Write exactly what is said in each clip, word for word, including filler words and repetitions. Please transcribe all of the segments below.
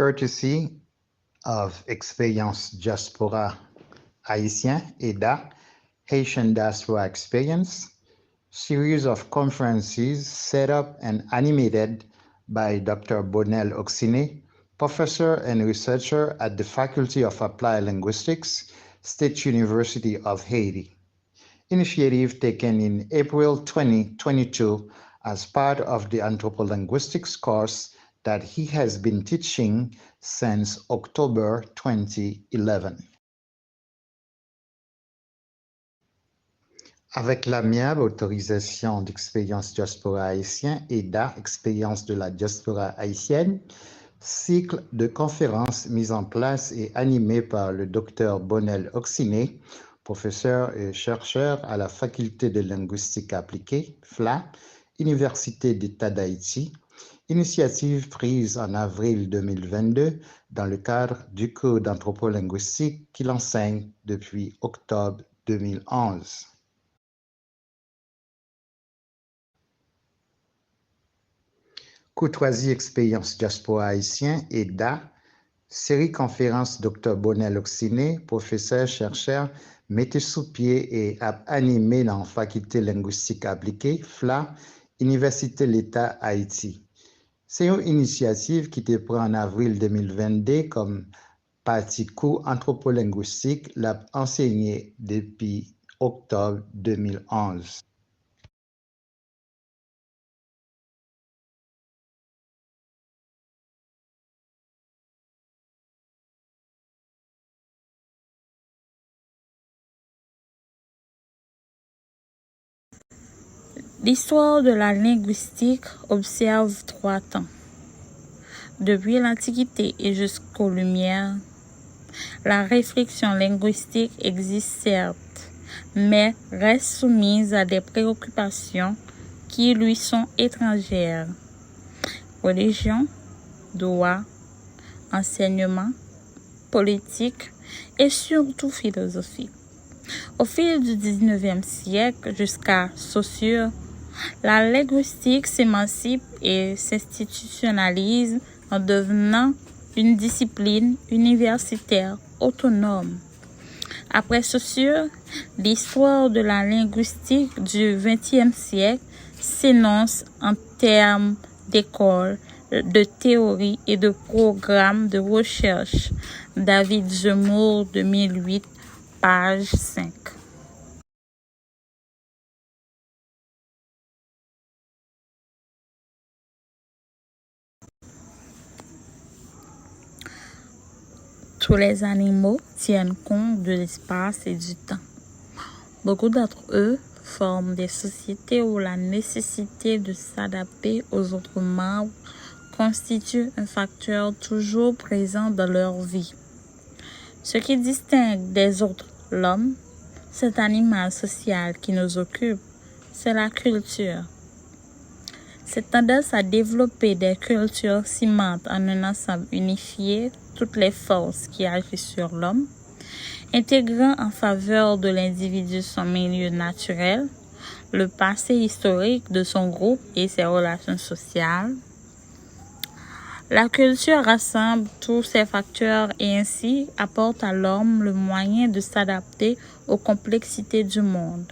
Courtesy of Expérience Diaspora Haïtien, EDA, Haitian Diaspora Experience, series of conferences set up and animated by Doctor Bonel Oxiné, professor and researcher at the Faculty of Applied Linguistics, State University of Haiti. Initiative taken in April twenty twenty-two as part of the anthropolinguistics course that he has been teaching since October twenty eleven. Avec l'amiable autorisation d'Expérience Diaspora Haïtien, EDA, Expérience de la Diaspora Haïtienne, cycle de conférences mis en place et animé par le Docteur Bonel Oxiné, professeur et chercheur à la Faculté de Linguistique Appliquée, FLA, Université d'État d'Haïti, initiative prise en avril deux mille vingt-deux dans le cadre du cours d'anthropolinguistique qu'il enseigne depuis octobre deux mille onze. Courtoisie Expérience Diaspora Haïtien, EDA, seri konferans Doktè Bonel Oxiné, pwofesè, chèchè, mete sou pye e ap anime nan Fakilte Lengwistik Aplike, FLA, Inivèsite Leta Ayiti. Se yon inisyativ ki te pran an avril de mil vennde kòm pati kou antwopolengwistik l ap ansenye depi oktòb de mil onz. L'histoire de la linguistique observe trois temps. Depuis l'Antiquité et jusqu'aux Lumières, la réflexion linguistique existe certes, mais reste soumise à des préoccupations qui lui sont étrangères. Religion, droit, enseignement, politique et surtout philosophie. Au fil du dix-neuvième siècle jusqu'à Saussure, la linguistique s'émancipe et s'institutionnalise en devenant une discipline universitaire autonome. Après Saussure, l'histoire de la linguistique du vingtième siècle s'énonce en termes d'écoles, de théories et de programmes de recherche. David Zemmour, deux mille huit, page cinq. Tous les animaux tiennent compte de l'espace et du temps. Beaucoup d'entre eux forment des sociétés où la nécessité de s'adapter aux autres membres constitue un facteur toujours présent dans leur vie. Ce qui distingue des autres l'homme, cet animal social qui nous occupe, c'est la culture. Cette tendance à développer des cultures cimente en un ensemble unifié toutes les forces qui agissent sur l'homme, intégrant en faveur de l'individu son milieu naturel, le passé historique de son groupe et ses relations sociales. La culture rassemble tous ces facteurs et ainsi apporte à l'homme le moyen de s'adapter aux complexités du monde.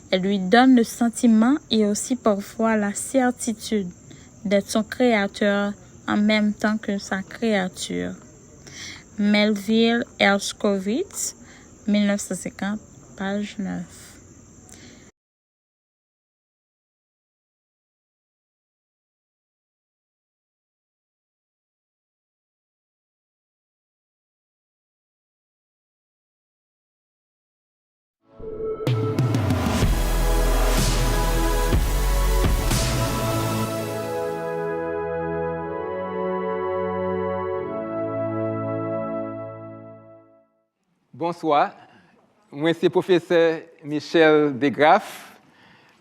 Elle lui donne le sentiment et aussi parfois la certitude d'être son créateur en même temps que sa créature. Melville Hershkovitz, mille neuf cent cinquante, page neuf. Bonswa, mwen se pwofesè Michel Desgraff.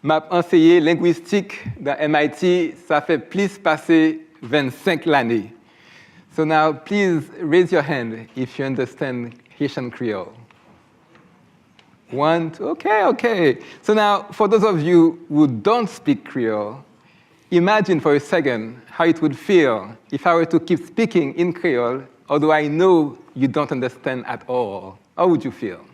M ap anseye lengwistik nan M I T, sa fè plis pase vennsenk lane. So now, please raise your hand if you understand Haitian Creole. One, two, okay, okay. So now, for those of you who don't speak Creole, Imagine for a second how it would feel if I were to keep speaking in Creole, although I know you don't understand at all. How would you feel?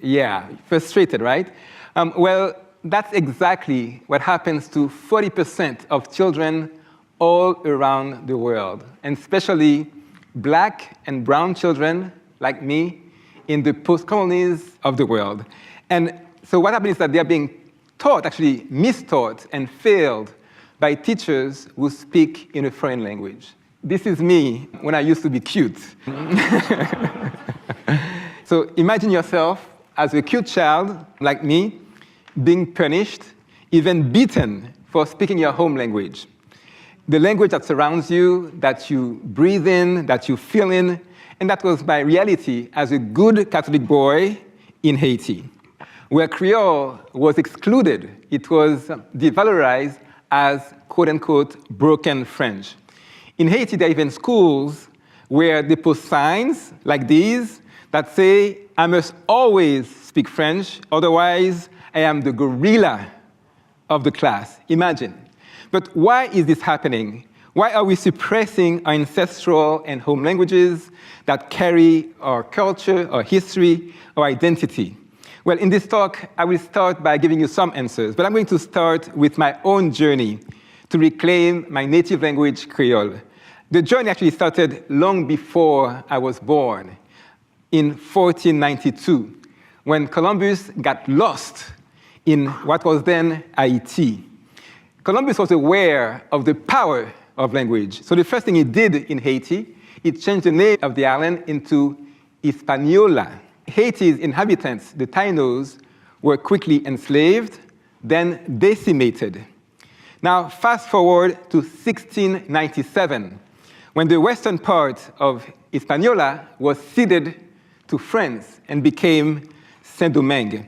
Yeah, frustrated, right? Um, well, that's exactly what happens to forty percent of children all around the world, and especially black and brown children like me in the post colonies of the world. And so, what happens is that they are being taught, actually mistaught and failed by teachers who speak in a foreign language. This is me when I used to be cute. So imagine yourself as a cute child like me being punished, even beaten for speaking your home language. The language that surrounds you, that you breathe in, that you feel in, and that was my reality as a good Catholic boy in Haiti, where Creole was excluded. It was devalorized as quote unquote broken French. In Haiti, there are even schools where they post signs like these that say, "I must always speak French, otherwise, I am the gorilla of the class." Imagine. But why is this happening? Why are we suppressing our ancestral and home languages that carry our culture, our history, our identity? Well, in this talk, I will start by giving you some answers, but I'm going to start with my own journey to reclaim my native language, Creole. The journey actually started long before I was born, in fourteen ninety-two, when Columbus got lost in what was then Haiti. Columbus was aware of the power of language. So the first thing he did in Haiti, he changed the name of the island into Hispaniola. Haiti's inhabitants, the Tainos, were quickly enslaved, then decimated. Now, fast forward to sixteen ninety-seven, when the western part of Hispaniola was ceded to France and became Saint Domingue.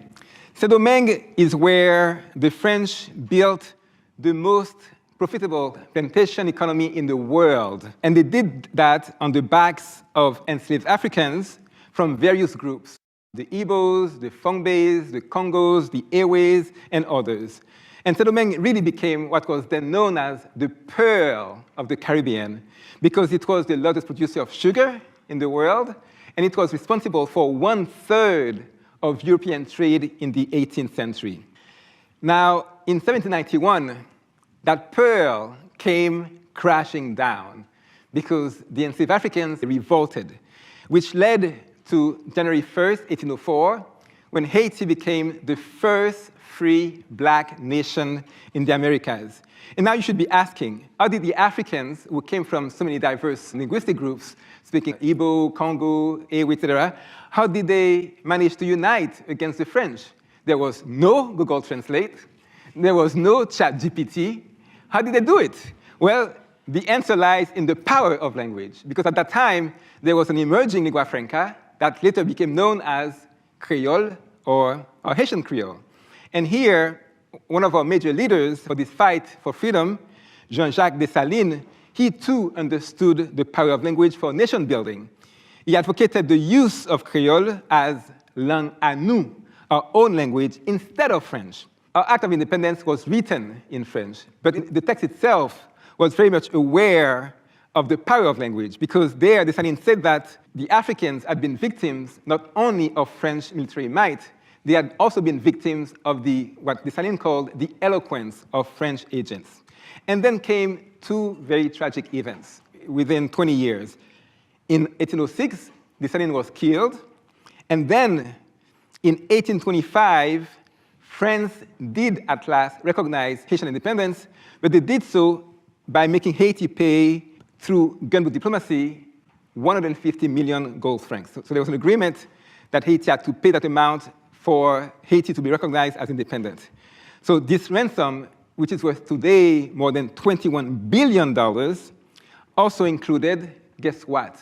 Saint Domingue is where the French built the most profitable plantation economy in the world. And they did that on the backs of enslaved Africans from various groups, the Igbos, the Fongbeys, the Congos, the Ewes, and others. And Saint Domingue really became what was then known as the Pearl of the Caribbean, because it was the largest producer of sugar in the world, and it was responsible for one third of European trade in the eighteenth century. Now, in seventeen ninety-one, that pearl came crashing down because the enslaved Africans revolted, which led to January first, eighteen oh four, when Haiti became the first free black nation in the Americas. And now you should be asking, how did the Africans, who came from so many diverse linguistic groups, speaking Igbo, Kongo, Ewe, et cetera, how did they manage to unite against the French? There was no Google Translate. There was no Chat G P T. How did they do it? Well, the answer lies in the power of language, because at that time, there was an emerging lingua franca that later became known as Creole or, or Haitian Creole. And here, one of our major leaders for this fight for freedom, Jean-Jacques Dessalines, he too understood the power of language for nation building. He advocated the use of Creole as langue à nous, our own language, instead of French. Our Act of Independence was written in French, but the text itself was very much aware of the power of language, because there Dessalines said that the Africans had been victims not only of French military might, they had also been victims of the, what Dessalines called the eloquence of French agents. And then came two very tragic events within twenty years. In eighteen oh six, Dessalines was killed, and then in eighteen twenty-five, France did at last recognize Haitian independence, but they did so by making Haiti pay through gunboat diplomacy one hundred fifty million gold francs. So, so there was an agreement that Haiti had to pay that amount for Haiti to be recognized as independent. So this ransom, which is worth today more than twenty-one billion dollars, also included, guess what?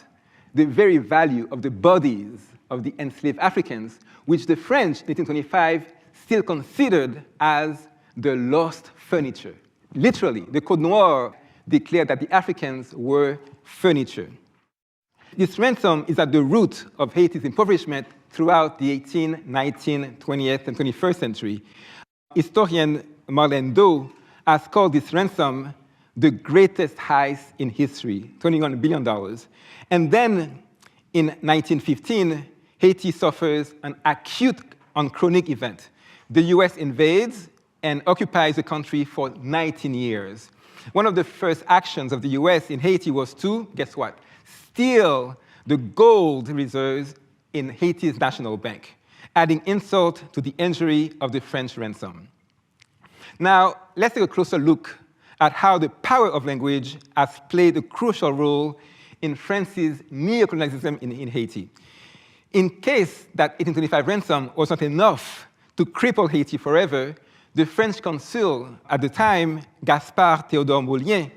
The very value of the bodies of the enslaved Africans, which the French in eighteen twenty-five still considered as the lost furniture. Literally, the Code Noir declared that the Africans were furniture. This ransom is at the root of Haiti's impoverishment throughout the eighteen, nineteen, twentieth, and twenty-first century. Historian Marlène Deau has called this ransom the greatest heist in history, twenty-one billion dollars. And then in nineteen fifteen, Haiti suffers an acute and chronic event. The U S invades and occupies the country for nineteen years. One of the first actions of the U S in Haiti was to, guess what? Steal the gold reserves in Haiti's national bank, adding insult to the injury of the French ransom. Now, let's take a closer look at how the power of language has played a crucial role in France's neocolonialism in, in Haiti. In case that eighteen twenty-five ransom was not enough to cripple Haiti forever, the French consul at the time, Gaspard Théodore Molien,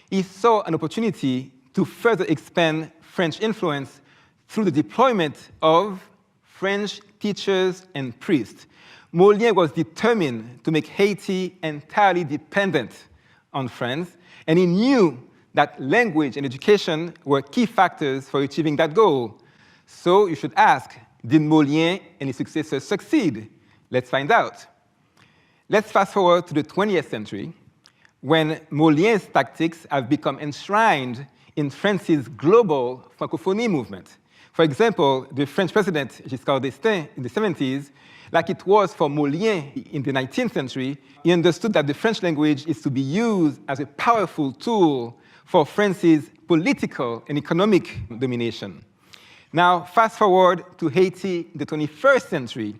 he saw an opportunity to further expand French influence through the deployment of French teachers and priests. Molien was determined to make Haiti entirely dependent on France, and he knew that language and education were key factors for achieving that goal. So you should ask, did Molien and his successors succeed? Let's find out. Let's fast forward to the twentieth century, when Molien's tactics have become enshrined in France's global francophonie movement. For example, the French president Giscard d'Estaing in the seventies, like it was for Molien in the nineteenth century, he understood that the French language is to be used as a powerful tool for France's political and economic domination. Now, fast forward to Haiti in the twenty-first century.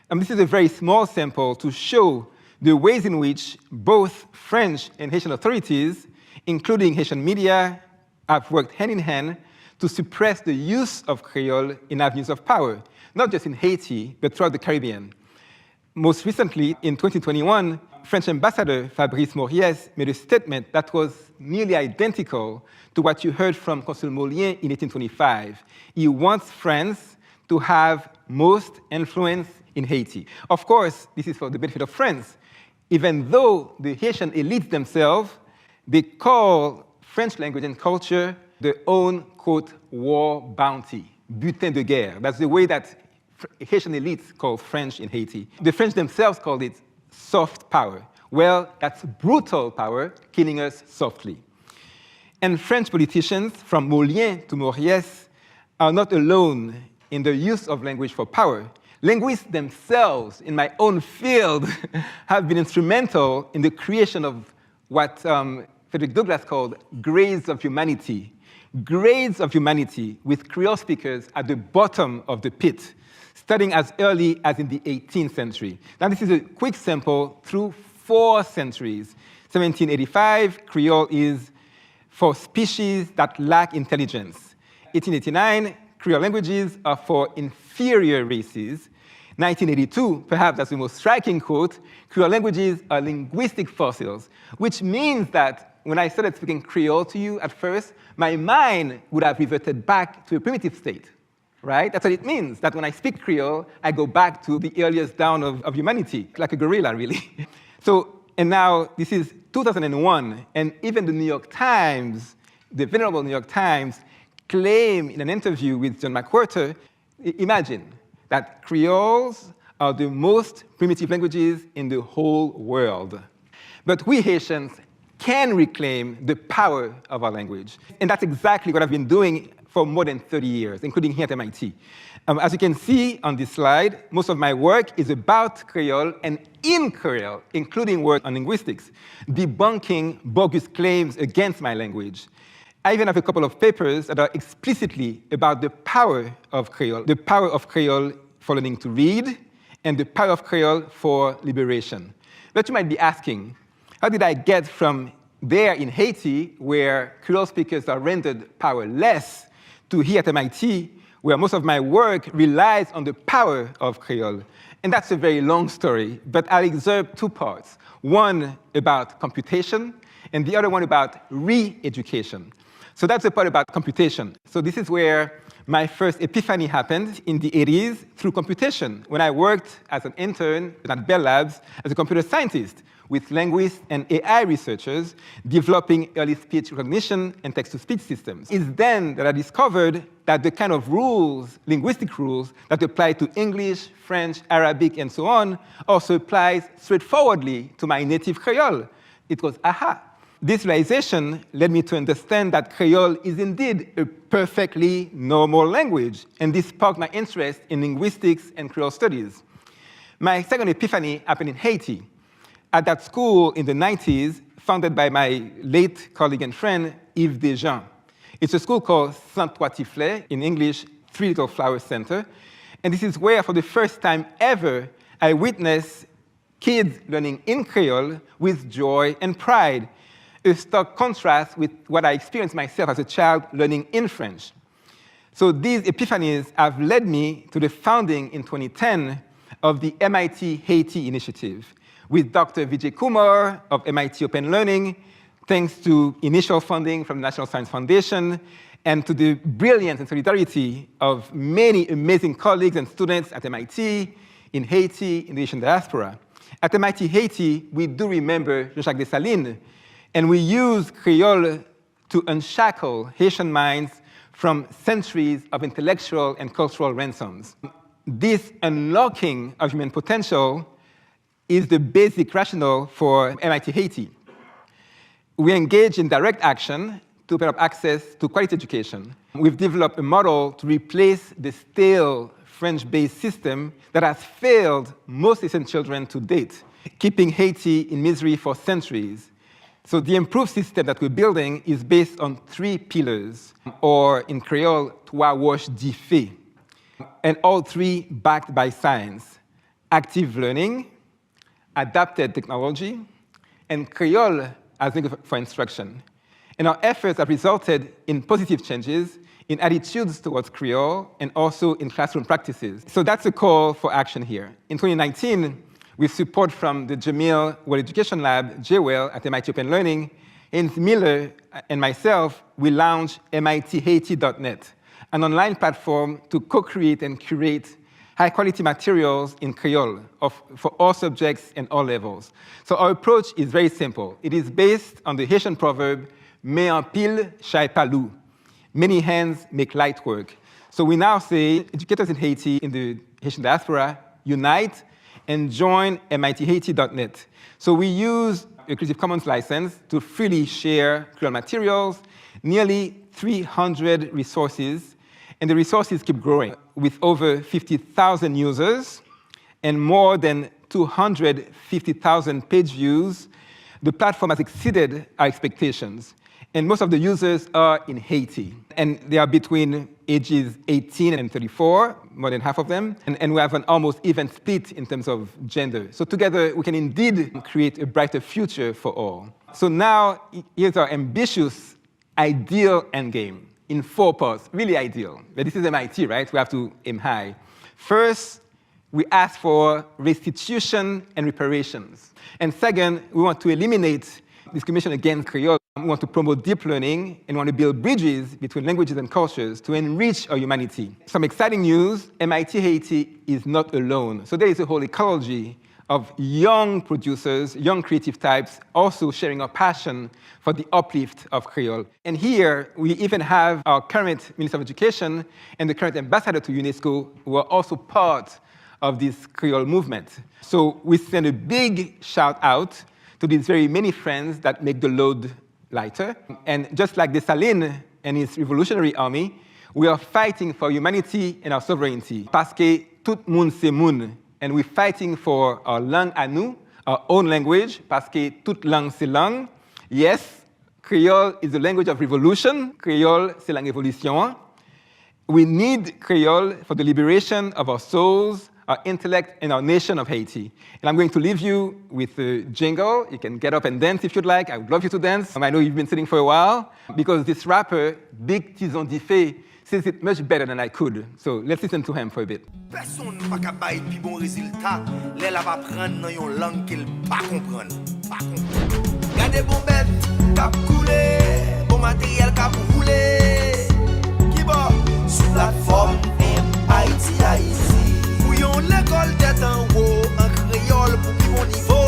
And this is a very small sample to show the ways in which both French and Haitian authorities, including Haitian media, have worked hand in hand to suppress the use of Creole in avenues of power, not just in Haiti, but throughout the Caribbean. Most recently, in twenty twenty-one, French Ambassador Fabrice Mauriès made a statement that was nearly identical to what you heard from Consul Molien in eighteen twenty-five. He wants France to have most influence in Haiti. Of course, this is for the benefit of France, even though the Haitian elites themselves, they call French language and culture their own, quote, war bounty, butin de guerre. That's the way that Fr- Haitian elites call French in Haiti. The French themselves called it soft power. Well, that's brutal power, killing us softly. And French politicians, from Molien to Mauriès, are not alone in the use of language for power. Linguists themselves, in my own field, have been instrumental in the creation of what um, Frederick Douglass called grades of humanity. Grades of humanity, with Creole speakers at the bottom of the pit, starting as early as in the eighteenth century. Now, this is a quick sample through four centuries. Seventeen eighty-five, Creole is for species that lack intelligence. Eighteen eighty-nine, Creole languages are for inferior races. Nineteen eighty-two, perhaps that's the most striking quote, Creole languages are linguistic fossils, which means that when I started speaking Creole to you at first, my mind would have reverted back to a primitive state, right? That's what it means, that when I speak Creole, I go back to the earliest dawn of, of humanity, like a gorilla, really. So, and now this is two thousand one, and even the New York Times, the venerable New York Times, claim in an interview with John McWhorter, i- imagine that Creoles are the most primitive languages in the whole world. But we Haitians can reclaim the power of our language. And that's exactly what I've been doing for more than thirty years, including here at M I T. Um, as you can see on this slide, most of my work is about Creole and in Creole, including work on linguistics, debunking bogus claims against my language. I even have a couple of papers that are explicitly about the power of Creole, the power of Creole for learning to read, and the power of Creole for liberation. But you might be asking, how did I get from there in Haiti, where Creole speakers are rendered powerless, to here at M I T, where most of my work relies on the power of Creole? And that's a very long story, but I'll excerpt two parts. One about computation, and the other one about re education. So that's the part about computation. So this is where my first epiphany happened in the eighties through computation when I worked as an intern at Bell Labs as a computer scientist with linguists and A I researchers developing early speech recognition and text to speech systems. It's then that I discovered that the kind of rules, linguistic rules, that apply to English, French, Arabic, and so on, also applies straightforwardly to my native Creole. It was aha. This realization led me to understand that Creole is indeed a perfectly normal language, and this sparked my interest in linguistics and Creole studies. My second epiphany happened in Haiti, at that school in the nineties, founded by my late colleague and friend, Yves Dejean. It's a school called Saint Trois Petits Fleurs, in English, Three Little Flowers Center. And this is where, for the first time ever, I witnessed kids learning in Creole with joy and pride, a stark contrast with what I experienced myself as a child learning in French. So these epiphanies have led me to the founding in twenty ten of the M I T Haiti Initiative with Doctor Vijay Kumar of M I T Open Learning, thanks to initial funding from the National Science Foundation and to the brilliance and solidarity of many amazing colleagues and students at M I T, in Haiti, in the Haitian diaspora. At M I T Haiti, we do remember Jean-Jacques Dessalines, and we use Creole to unshackle Haitian minds from centuries of intellectual and cultural ransoms. This unlocking of human potential is the basic rationale for M I T Haiti. We engage in direct action to open up access to quality education. We've developed a model to replace the stale French-based system that has failed most Haitian children to date, keeping Haiti in misery for centuries. So the improved system that we're building is based on three pillars, or in Creole, trois roches du feu, and all three backed by science: active learning, adapted technology, and Creole as language for instruction. And our efforts have resulted in positive changes in attitudes towards Creole and also in classroom practices. So that's a call for action here. In twenty nineteen, with support from the Jameel World Education Lab, JWEL, at M I T Open Learning, Haynes Miller and myself, we launched M I T Haiti dot net, an online platform to co-create and curate high-quality materials in Creole of, for all subjects and all levels. So our approach is very simple. It is based on the Haitian proverb, men anpil, chay pa lou. Many hands make light work. So we now say educators in Haiti, in the Haitian diaspora, unite and join M I T Haiti dot net. So we use a Creative Commons license to freely share Creole materials, nearly three hundred resources, and the resources keep growing, with over fifty thousand users and more than two hundred fifty thousand page views. The platform has exceeded our expectations, and most of the users are in Haiti. And they are between ages eighteen and thirty-four, more than half of them. And, and we have an almost even split in terms of gender. So together, we can indeed create a brighter future for all. So now, here's our ambitious ideal endgame in four parts, really ideal. But this is M I T, right? We have to aim high. First, we ask for restitution and reparations. And second, we want to eliminate discrimination against Creole. We want to promote deep learning and want to build bridges between languages and cultures to enrich our humanity. Some exciting news, M I T Haiti is not alone. So there is a whole ecology of young producers, young creative types, also sharing a passion for the uplift of Creole. And here, we even have our current Minister of Education and the current ambassador to UNESCO, who are also part of this Creole movement. So we send a big shout out to these very many friends that make the load lighter. And just like Dessalines and his revolutionary army, we are fighting for humanity and our sovereignty. Paske tout moun se moun. And we're fighting for our langue à nous, our own language, paske tout lang se lang. Yes, Creole is the language of revolution. Kreyòl se lang revolisyon an. We need Creole for the liberation of our souls, our intellect, and our nation of Haiti. And I'm going to leave you with a jingle. You can get up and dance if you'd like. I would love you to dance. Um, I know you've been sitting for a while because this rapper, Big Tizon Dife, says it much better than I could. So let's listen to him for a bit. Pèsonn pa ka bay pi bon rezilta lè l ap aprann nan yon lang ke l pa konprann. Pa konprann. Gade bon bèt k ap koule, bon materyèl k ap woule. Kibò? Sou platfòm M I T Haiti. Pou yon lekòl tèt anwo an kreyòl pou pi bon nivo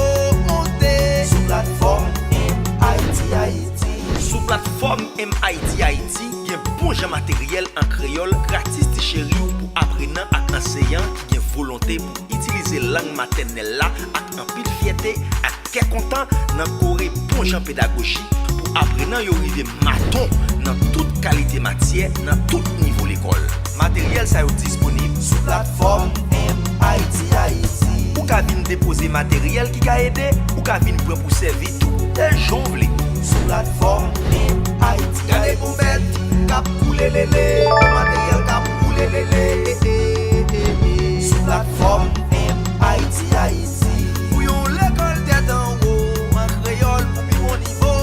monte. Sou platfòm M I T Haiti. Sou platfòm M I T Haiti, gen bon jan materyèl an kreyòl gratis ti cheri w pou aprenan ak anseyan ki gen volonte pou itilize lang matènèl la ak anpil fyète ak kè kontan nan kore Yon jan pedagoji pou aprenan yo rive maton nan tout kalite matyè, nan tout nivo lekòl. Materyèl sa yo disponib sou platfòm M I T Haiti. Ou ka vin depoze materyèl ki ka ede, ou ka vin pran pou sèvi tou, e jan w vle. Sou platfòm M I T Haiti. Gade yon bèt k ap koule lele, yon materyèl k ap koule lele. Sou platfòm M I T Haiti. Pou yon lekòl tèt anwo, an kreyòl pou pi bon nivo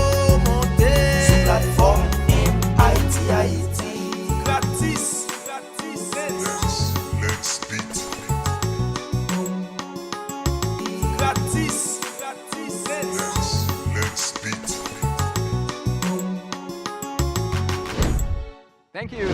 monte. Sou platfòm M I T Haiti. Gratis. Gratis. Next, next beat. Gratis. Gratis. Next, next beat. Thank you.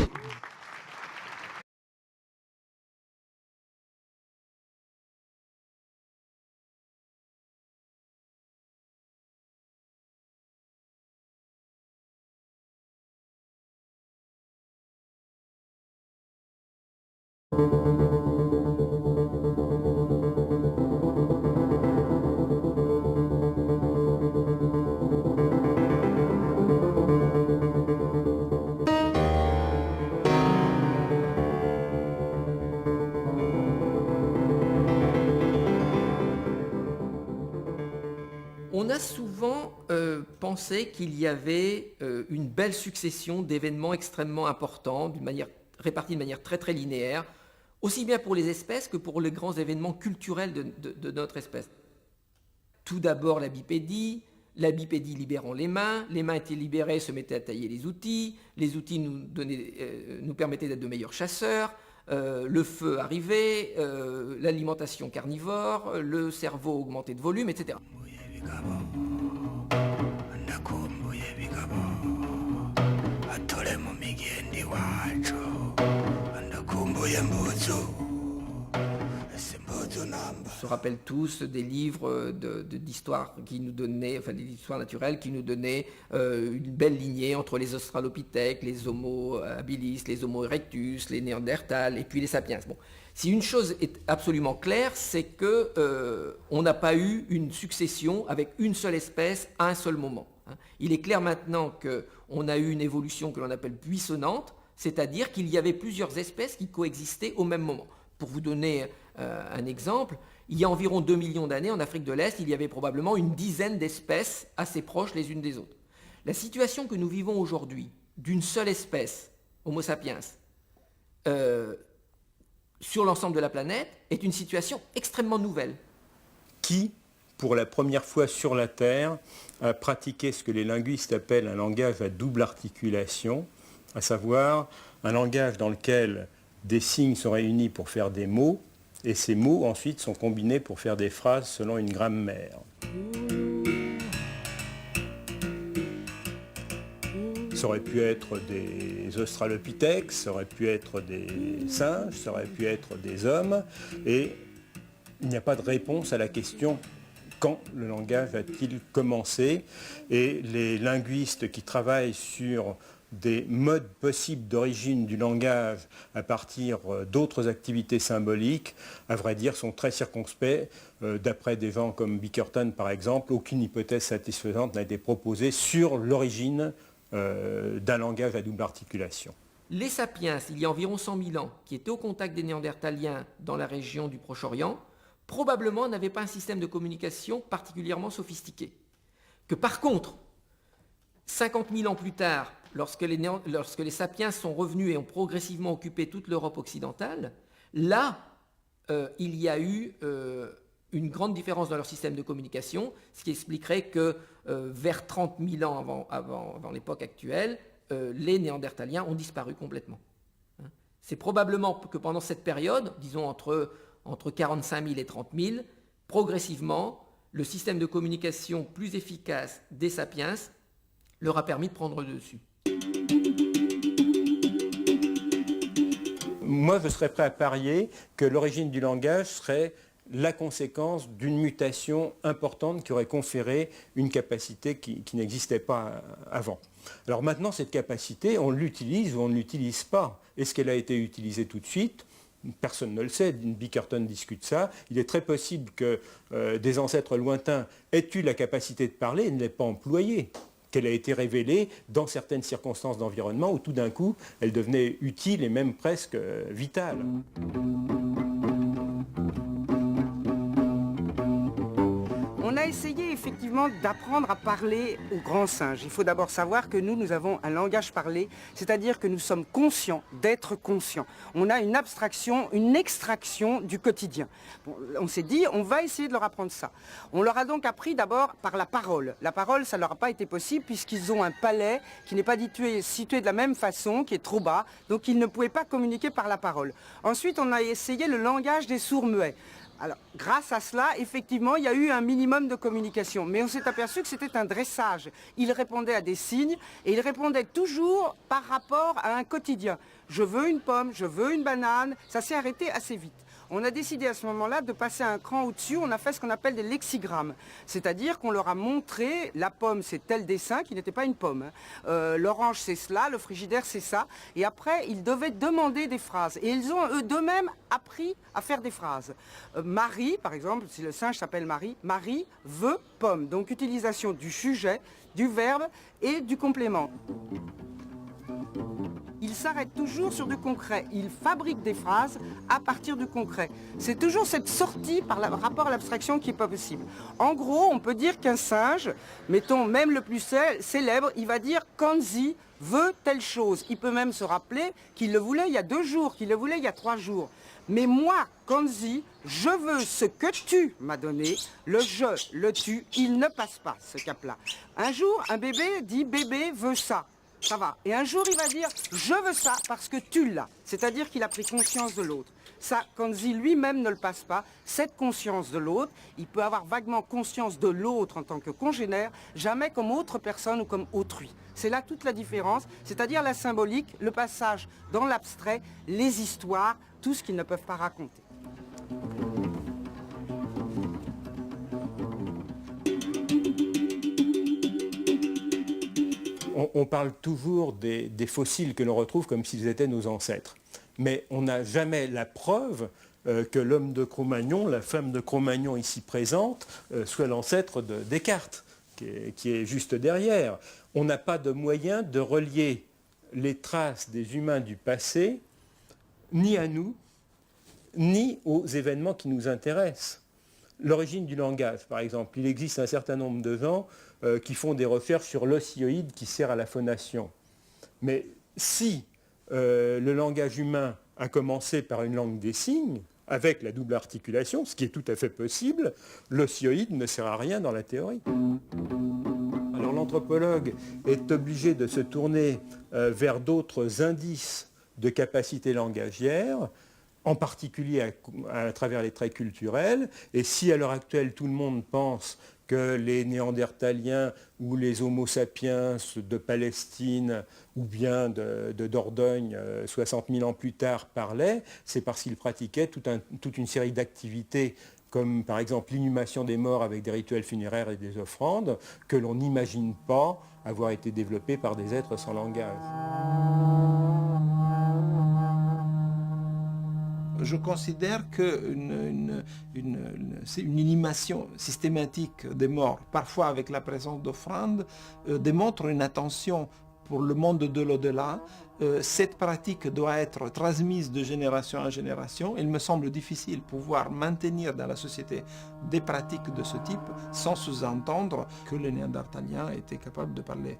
On a souvent euh, pensé qu'il y avait euh, une belle succession d'événements extrêmement importants, d'une manière répartis de manière très très linéaire, aussi bien pour les espèces que pour les grands événements culturels de, de- de notre espèce. Tout d'abord la bipédie, la bipédie libérant les mains, les mains étaient libérées, se mettaient à tailler les outils, les outils nous, donnaient, euh, nous permettaient d'être de meilleurs chasseurs, euh, le feu arrivait, euh, l'alimentation carnivore, le cerveau augmentait de volume, et cetera. On se rappelle tous des livres de, de- d'histoire qui nous donnaient, enfin des histoires naturelles qui nous donnaient euh, une belle lignée entre les Australopithèques, les Homo habilis, les Homo erectus, les Néandertals et puis les Sapiens. Bon, si une chose est absolument claire, c'est que euh, on n'a pas eu une succession avec une seule espèce à un seul moment. Hein. Il est clair maintenant que on a eu une évolution que l'on appelle buissonnante, c'est-à-dire qu'il y avait plusieurs espèces qui coexistaient au même moment. Pour vous donner euh, un exemple, il y a environ deux millions d'années, en Afrique de l'Est, il y avait probablement une dizaine d'espèces assez proches les unes des autres. La situation que nous vivons aujourd'hui, d'une seule espèce, Homo sapiens, euh, sur l'ensemble de la planète, est une situation extrêmement nouvelle. Qui, pour la première fois sur la Terre, a pratiqué ce que les linguistes appellent un langage à double articulation, à savoir un langage dans lequel des signes sont réunis pour faire des mots, et ces mots ensuite sont combinés pour faire des phrases selon une grammaire. Ça aurait pu être des australopithèques, ça aurait pu être des singes, ça aurait pu être des hommes, et il n'y a pas de réponse à la question quand le langage a-t-il commencé, et les linguistes qui travaillent sur des modes possibles d'origine du langage à partir euh, d'autres activités symboliques, à vrai dire, sont très circonspects. Euh, d'après des gens comme Bickerton, par exemple, aucune hypothèse satisfaisante n'a été proposée sur l'origine euh, d'un langage à double articulation. Les sapiens, il y a environ cent mille ans, qui étaient au contact des Néandertaliens dans la région du Proche-Orient, probablement n'avaient pas un système de communication particulièrement sophistiqué. Que par contre, cinquante mille ans plus tard, lorsque les, néan- lorsque les sapiens sont revenus et ont progressivement occupé toute l'Europe occidentale, là, euh, il y a eu euh, une grande différence dans leur système de communication, ce qui expliquerait que euh, vers trente mille ans avant, avant, avant l'époque actuelle, euh, les Néandertaliens ont disparu complètement. Hein. C'est probablement que pendant cette période, disons entre, entre quarante-cinq mille et trente mille, progressivement, le système de communication plus efficace des sapiens leur a permis de prendre le dessus. Moi, je serais prêt à parier que l'origine du langage serait la conséquence d'une mutation importante qui aurait conféré une capacité qui, qui n'existait pas avant. Alors maintenant, cette capacité, on l'utilise ou on ne l'utilise pas. Est-ce qu'elle a été utilisée tout de suite ? Personne ne le sait, Bickerton discute ça. Il est très possible que euh, des ancêtres lointains aient eu la capacité de parler et ne l'aient pas employée, qu'elle a été révélée dans certaines circonstances d'environnement où tout d'un coup, elle devenait utile et même presque euh, vitale. On a essayé effectivement d'apprendre à parler aux grands singes. Il faut d'abord savoir que nous, nous avons un langage parlé, c'est-à-dire que nous sommes conscients d'être conscients. On a une abstraction, une extraction du quotidien. Bon, on s'est dit, on va essayer de leur apprendre ça. On leur a donc appris d'abord par la parole. La parole, ça ne leur a pas été possible puisqu'ils ont un palais qui n'est pas situé, situé de la même façon, qui est trop bas, donc ils ne pouvaient pas communiquer par la parole. Ensuite, on a essayé le langage des sourds-muets. Alors, grâce à cela, effectivement, il y a eu un minimum de communication. Mais on s'est aperçu que c'était un dressage. Ils répondaient à des signes et ils répondaient toujours par rapport à un quotidien. Je veux une pomme, je veux une banane, ça s'est arrêté assez vite. On a décidé à ce moment-là de passer un cran au-dessus, on a fait ce qu'on appelle des lexigrammes. C'est-à-dire qu'on leur a montré la pomme, c'est tel dessin, qui n'était pas une pomme. Hein. Euh, L'orange, c'est cela, le frigidaire, c'est ça. Et après, ils devaient demander des phrases. Et ils ont, eux, d'eux-mêmes, appris à faire des phrases. Euh, Marie, par exemple, si le singe s'appelle Marie, Marie veut pomme. Donc, utilisation du sujet, du verbe et du complément. Il s'arrête toujours sur du concret. Il fabrique des phrases à partir du concret. C'est toujours cette sortie par rapport à l'abstraction qui n'est pas possible. En gros, on peut dire qu'un singe, mettons même le plus célèbre, il va dire Kanzi veut telle chose. Il peut même se rappeler qu'il le voulait il y a deux jours, qu'il le voulait il y a trois jours. Mais moi, Kanzi, je veux ce que tu m'as donné. Le je, le tu, il ne passe pas, ce cap-là. Un jour, un bébé dit bébé veut ça. Ça va. Et un jour, il va dire je veux ça parce que tu l'as. C'est-à-dire qu'il a pris conscience de l'autre. Ça, Kanzi lui-même ne le passe pas. Cette conscience de l'autre, il peut avoir vaguement conscience de l'autre en tant que congénère, jamais comme autre personne ou comme autrui. C'est là toute la différence, c'est-à-dire la symbolique, le passage dans l'abstrait, les histoires, tout ce qu'ils ne peuvent pas raconter. On, on parle toujours des, des fossiles que l'on retrouve comme s'ils étaient nos ancêtres. Mais on n'a jamais la preuve euh, que l'homme de Cro-Magnon, la femme de Cro-Magnon ici présente, euh, soit l'ancêtre de Descartes, qui est, qui est juste derrière. On n'a pas de moyen de relier les traces des humains du passé, ni à nous, ni aux événements qui nous intéressent. L'origine du langage, par exemple. Il existe un certain nombre de gens euh, qui font des recherches sur l'ossioïde qui sert à la phonation. Mais si euh, le langage humain a commencé par une langue des signes, avec la double articulation, ce qui est tout à fait possible, l'ossioïde ne sert à rien dans la théorie. Alors l'anthropologue est obligé de se tourner euh, vers d'autres indices de capacité langagière, en particulier à, à, travers les traits culturels. Et si à l'heure actuelle tout le monde pense que les Néandertaliens ou les Homo sapiens de Palestine ou bien de, de Dordogne, euh, soixante mille ans plus tard, parlaient, c'est parce qu'ils pratiquaient tout un, toute une série d'activités comme par exemple l'inhumation des morts avec des rituels funéraires et des offrandes, que l'on n'imagine pas avoir été développées par des êtres sans langage. Je considère que une, une, une, une, une inhumation systématique des morts, parfois avec la présence d'offrandes, euh, démontre une attention pour le monde de l'au-delà. Euh, cette pratique doit être transmise de génération en génération. Il me semble difficile pouvoir maintenir dans la société des pratiques de ce type sans sous-entendre que les Néandertaliens étaient capables de parler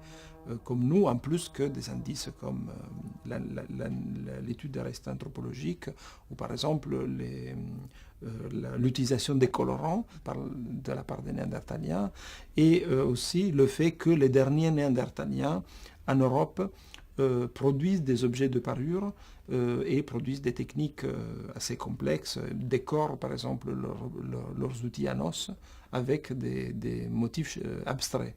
euh, comme nous, en plus que des indices comme euh, l'étude des restes anthropologiques ou par exemple les, euh, l'utilisation des colorants par, de la part des Néandertaliens et euh, aussi le fait que les derniers Néandertaliens en Europe euh, produisent des objets de parure euh, et produisent des techniques euh, assez complexes, décorent par exemple leur, leur, leurs outils en os avec des, des motifs euh, abstraits.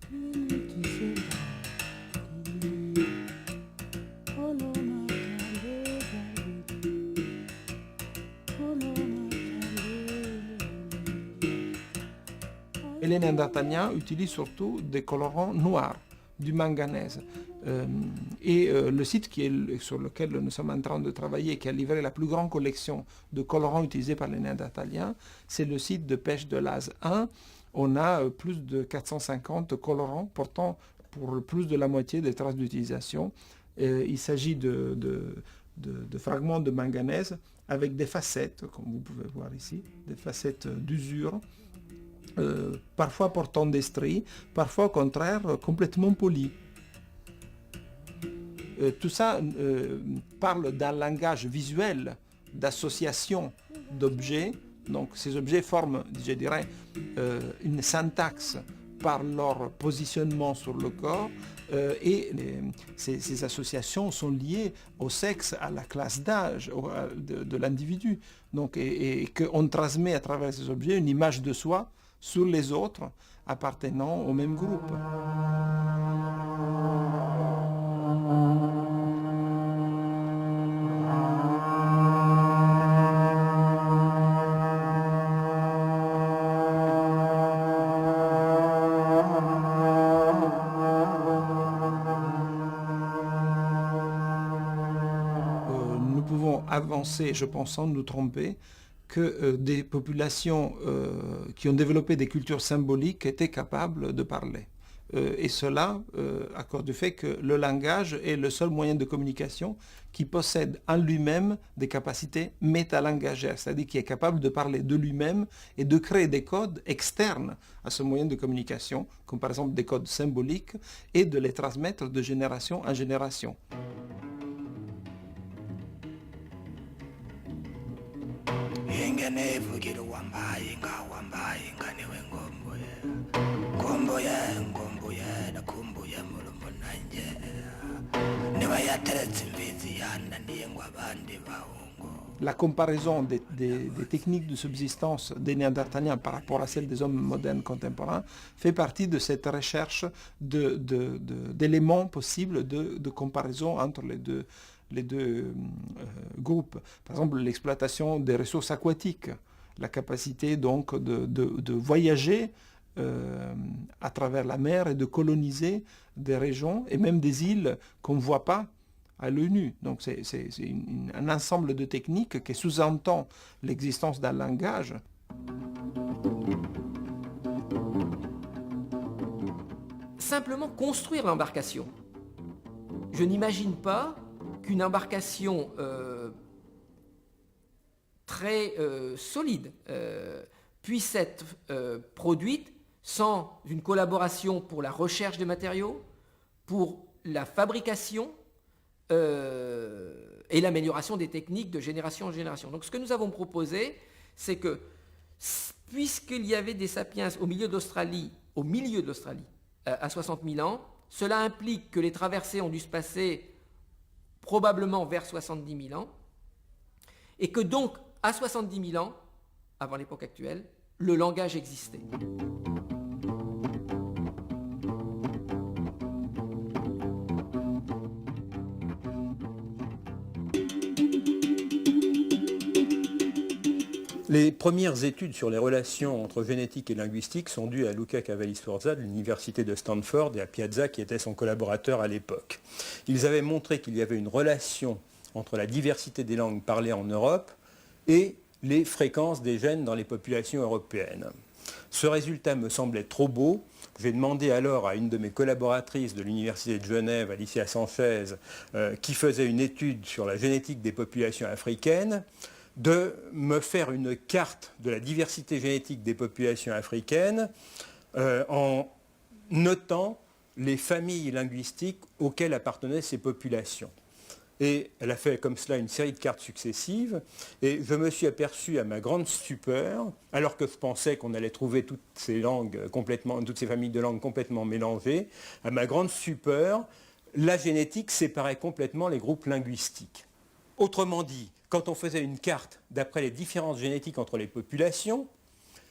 Et les Néandertaliens utilisent surtout des colorants noirs. du manganèse. Euh, et euh, le site qui est, sur lequel nous sommes en train de travailler, qui a livré la plus grande collection de colorants utilisés par les Néandertaliens, c'est le site de pêche de Laz un. On a euh, plus de quatre cent cinquante colorants portant pour plus de la moitié des traces d'utilisation. Euh, il s'agit de, de, de, de fragments de manganèse avec des facettes, comme vous pouvez voir ici, des facettes d'usure, euh, parfois portant des stries, parfois au contraire euh, complètement polies. Euh, tout ça euh, parle d'un langage visuel d'association d'objets. Donc ces objets forment, je dirais, euh, une syntaxe par leur positionnement sur le corps euh, et les, ces, ces associations sont liées au sexe, à la classe d'âge au- à- de, de l'individu. Donc, et, et qu'on transmet à travers ces objets une image de soi sur les autres appartenant au même groupe. Euh, nous pouvons avancer, je pense, sans nous tromper, que euh, des populations euh, qui ont développé des cultures symboliques étaient capables de parler. Euh, et cela euh, à cause du fait que le langage est le seul moyen de communication qui possède en lui-même des capacités métalangagères, c'est-à-dire qui est capable de parler de lui-même et de créer des codes externes à ce moyen de communication, comme par exemple des codes symboliques, et de les transmettre de génération en génération. Ingene vugiro wamba inga wamba ingane we ngombo ye. Ngombo ye, ngombo ye, na kumbu ye mulumu nanje. Niwa ya tere tsimbizi ya na niye ngwa bandi ba ungo. La comparaison des, des- des techniques de subsistance des Néandertaliens par rapport à celle des hommes modernes contemporains fait partie de cette recherche de- de- de- d'éléments possibles de, de comparaison entre les deux, les deux euh, groupes. Par exemple, l'exploitation des ressources aquatiques, la capacité donc de, de- de voyager euh, à travers la mer et de coloniser des régions et même des îles qu'on ne voit pas à l'œil nu. Donc c'est c'est- c'est une- une- un ensemble de techniques qui sous-entend l'existence d'un langage. Simplement construire l'embarcation. Je n'imagine pas qu'une embarcation euh, très euh, solide euh, puisse être euh, produite sans une collaboration pour la recherche des matériaux, pour la fabrication euh, et l'amélioration des techniques de génération en génération. Donc ce que nous avons proposé, c'est que, s- puisqu'il y avait des sapiens au milieu d'Australie, au milieu de l'Australie, euh, à soixante mille ans, cela implique que les traversées ont dû se passer probablement vers soixante-dix mille ans, et que donc, à soixante-dix mille ans, avant l'époque actuelle, le langage existait. Les premières études sur les relations entre génétique et linguistique sont dues à Luca Cavalli-Sforza de l'université de Stanford et à Piazza qui était son collaborateur à l'époque. Ils avaient montré qu'il y avait une relation entre la diversité des langues parlées en Europe et les fréquences des gènes dans les populations européennes. Ce résultat me semblait trop beau. J'ai demandé alors à une de mes collaboratrices de l'Université de Genève, Alicia Sanchez, euh, qui faisait une étude sur la génétique des populations africaines, de me faire une carte de la diversité génétique des populations africaines euh, en notant les familles linguistiques auxquelles appartenaient ces populations. Et elle a fait comme cela une série de cartes successives, et je me suis aperçu à ma grande stupeur, alors que je pensais qu'on allait trouver toutes ces langues complètement, toutes ces familles de langues complètement mélangées, à ma grande stupeur, la génétique séparait complètement les groupes linguistiques. Autrement dit, quand on faisait une carte d'après les différences génétiques entre les populations,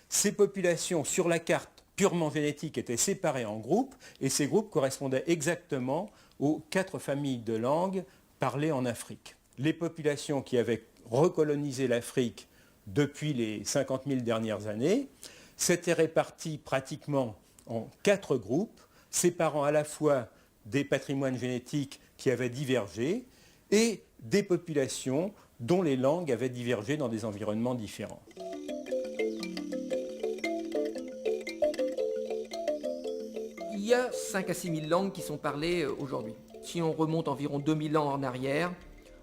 ces populations sur la carte purement génétique étaient séparées en groupes et ces groupes correspondaient exactement aux quatre familles de langues parlées en Afrique. Les populations qui avaient recolonisé l'Afrique depuis les cinquante mille dernières années s'étaient réparties pratiquement en quatre groupes, séparant à la fois des patrimoines génétiques qui avaient divergé et des populations dont les langues avaient divergé dans des environnements différents. Il y a cinq à six mille langues qui sont parlées euh, aujourd'hui. Si on remonte environ deux mille ans en arrière,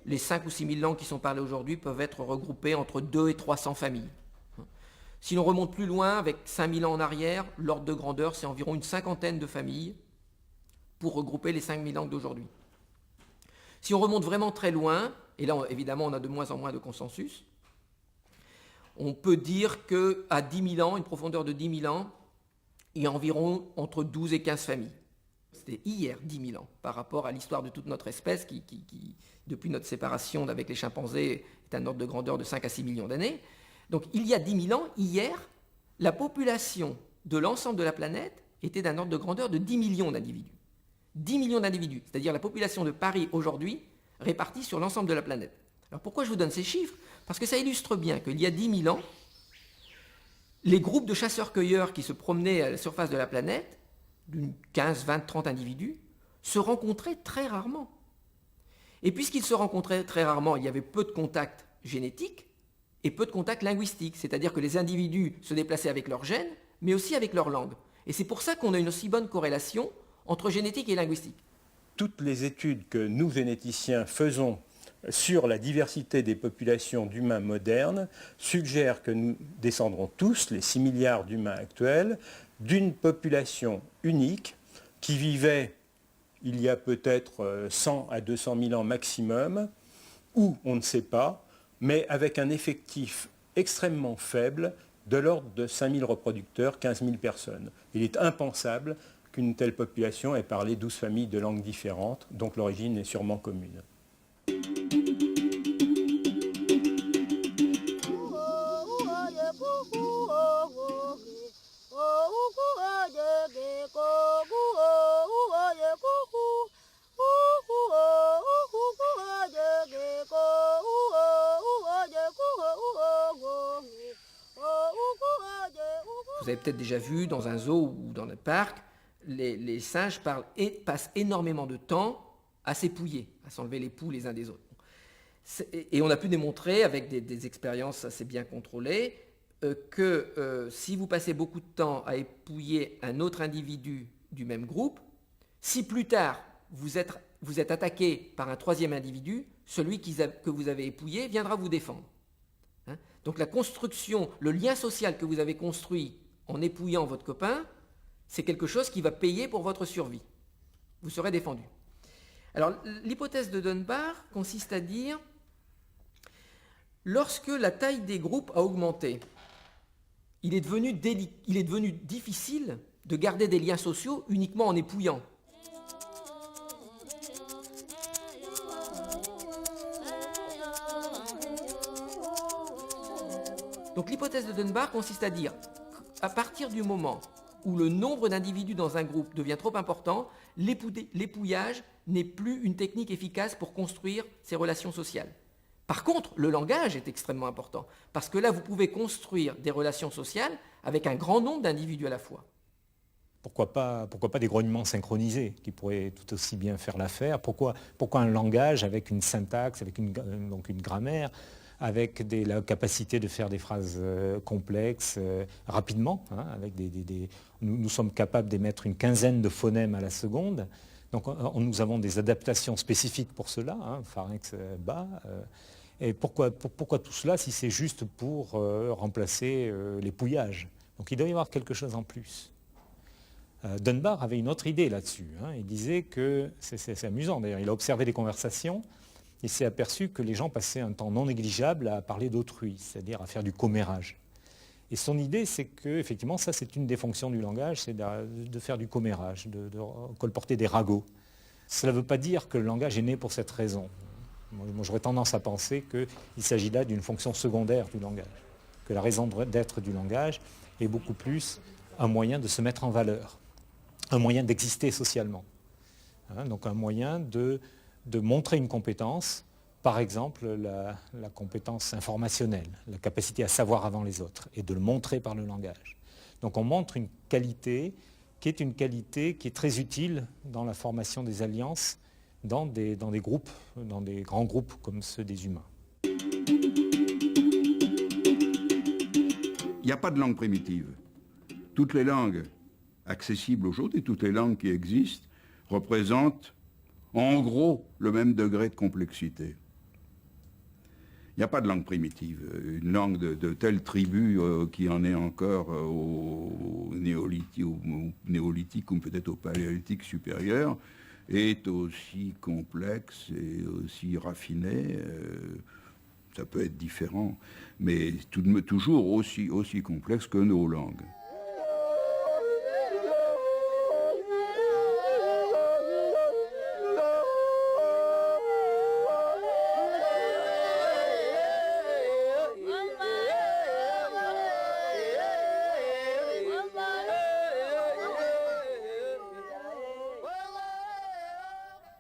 les cinq ou six mille langues qui sont parlées aujourd'hui peuvent être regroupées entre deux et trois cents familles. Si l'on remonte plus loin, avec cinq mille ans en arrière, l'ordre de grandeur, c'est environ une cinquantaine de familles pour regrouper les cinq mille langues d'aujourd'hui. Si on remonte vraiment très loin, et là, on- évidemment, on a de moins en moins de consensus, on peut dire que à dix mille ans, une profondeur de dix mille ans, il y a environ entre douze et quinze familles. C'était hier, dix mille ans, par rapport à l'histoire de toute notre espèce qui, qui- qui, depuis notre séparation avec les chimpanzés, est un ordre de grandeur de cinq à six millions d'années. Donc, il y a dix mille ans, hier, la population de l'ensemble de la planète était d'un ordre de grandeur de dix millions d'individus. Dix millions d'individus, c'est-à-dire la population de Paris aujourd'hui répartie sur l'ensemble de la planète. Alors pourquoi je vous donne ces chiffres ? Parce que ça illustre bien qu'il y a dix mille ans, les groupes de chasseurs-cueilleurs qui se promenaient à la surface de la planète, d'une quinze, vingt, trente individus, se rencontraient très rarement. Et puisqu'ils se rencontraient très rarement, il y avait peu de contacts génétiques et peu de contacts linguistiques, c'est-à-dire que les individus se déplaçaient avec leurs gènes, mais aussi avec leur langue. Et c'est pour ça qu'on a une aussi bonne corrélation entre génétique et linguistique. Toutes les études que nous, généticiens, faisons sur la diversité des populations d'humains modernes suggèrent que nous descendrons tous, les six milliards d'humains actuels, d'une population unique qui vivait il y a peut-être euh, cent à deux cent mille ans maximum, ou on ne sait pas, mais avec un effectif extrêmement faible, de l'ordre de cinq mille reproducteurs, quinze mille personnes. Il est impensable qu'une telle population ait parlé douze familles de langues différentes, donc l'origine est sûrement commune. Vous avez peut-être déjà vu dans un zoo ou dans un parc, les, les singes parlent et passent énormément de temps à s'épouiller, à s'enlever les poux les uns des autres. C'est- Et et on a pu démontrer avec des, des expériences assez bien contrôlées euh, que euh, si vous passez beaucoup de temps à épouiller un autre individu du même groupe, si plus tard vous êtes, vous êtes attaqué par un troisième individu, celui qu'ils a- que vous avez épouillé viendra vous défendre. Hein ? Donc la construction, le lien social que vous avez construit en épouillant votre copain, c'est quelque chose qui va payer pour votre survie. Vous serez défendu. Alors, l'hypothèse de Dunbar consiste à dire, lorsque la taille des groupes a augmenté, il est devenu, déli- il est devenu difficile de garder des liens sociaux uniquement en épouillant. Donc l'hypothèse de Dunbar consiste à dire, à partir du moment où le nombre d'individus dans un groupe devient trop important, l'épou- l'épouillage n'est plus une technique efficace pour construire ces relations sociales. Par contre, le langage est extrêmement important, parce que là, vous pouvez construire des relations sociales avec un grand nombre d'individus à la fois. Pourquoi pas, pourquoi pas des grognements synchronisés qui pourraient tout aussi bien faire l'affaire ? Pourquoi, pourquoi un langage avec une syntaxe, avec une, donc une grammaire, avec des, la capacité de faire des phrases euh, complexes euh, rapidement, hein, avec des, des, des, nous, nous sommes capables d'émettre une quinzaine de phonèmes à la seconde. Donc on, nous avons des adaptations spécifiques pour cela, hein, pharynx euh, bas. Euh, et pourquoi, pour, pourquoi tout cela si c'est juste pour euh, remplacer euh, l'épouillage ? Donc il doit y avoir quelque chose en plus. Euh, Dunbar avait une autre idée là-dessus. Hein. Il disait que, c'est amusant d'ailleurs, il a observé des conversations, il s'est aperçu que les gens passaient un temps non négligeable à parler d'autrui, c'est-à-dire à faire du commérage. Et son idée, c'est que, effectivement, ça, c'est une des fonctions du langage, c'est de, de, faire du commérage, de, de, colporter des ragots. Cela ne veut pas dire que le langage est né pour cette raison. Moi, j'aurais tendance à penser qu'il s'agit là d'une fonction secondaire du langage, que la raison d'être du langage est beaucoup plus un moyen de se mettre en valeur, un moyen d'exister socialement. Hein, donc un moyen de, de montrer une compétence, par exemple la, la compétence informationnelle, la capacité à savoir avant les autres, et de le montrer par le langage. Donc on montre une qualité qui est une qualité qui est très utile dans la formation des alliances dans des, dans des groupes, dans des grands groupes comme ceux des humains. Il n'y a pas de langue primitive. Toutes les langues accessibles aujourd'hui, toutes les langues qui existent, représentent en gros le même degré de complexité. Il n'y a pas de langue primitive. Une langue de, de telle tribu euh, qui en est encore euh, au, néolithique, au néolithique ou peut-être au paléolithique supérieur est aussi complexe et aussi raffinée. Euh, ça peut être différent, mais tout de même toujours aussi, aussi complexe que nos langues.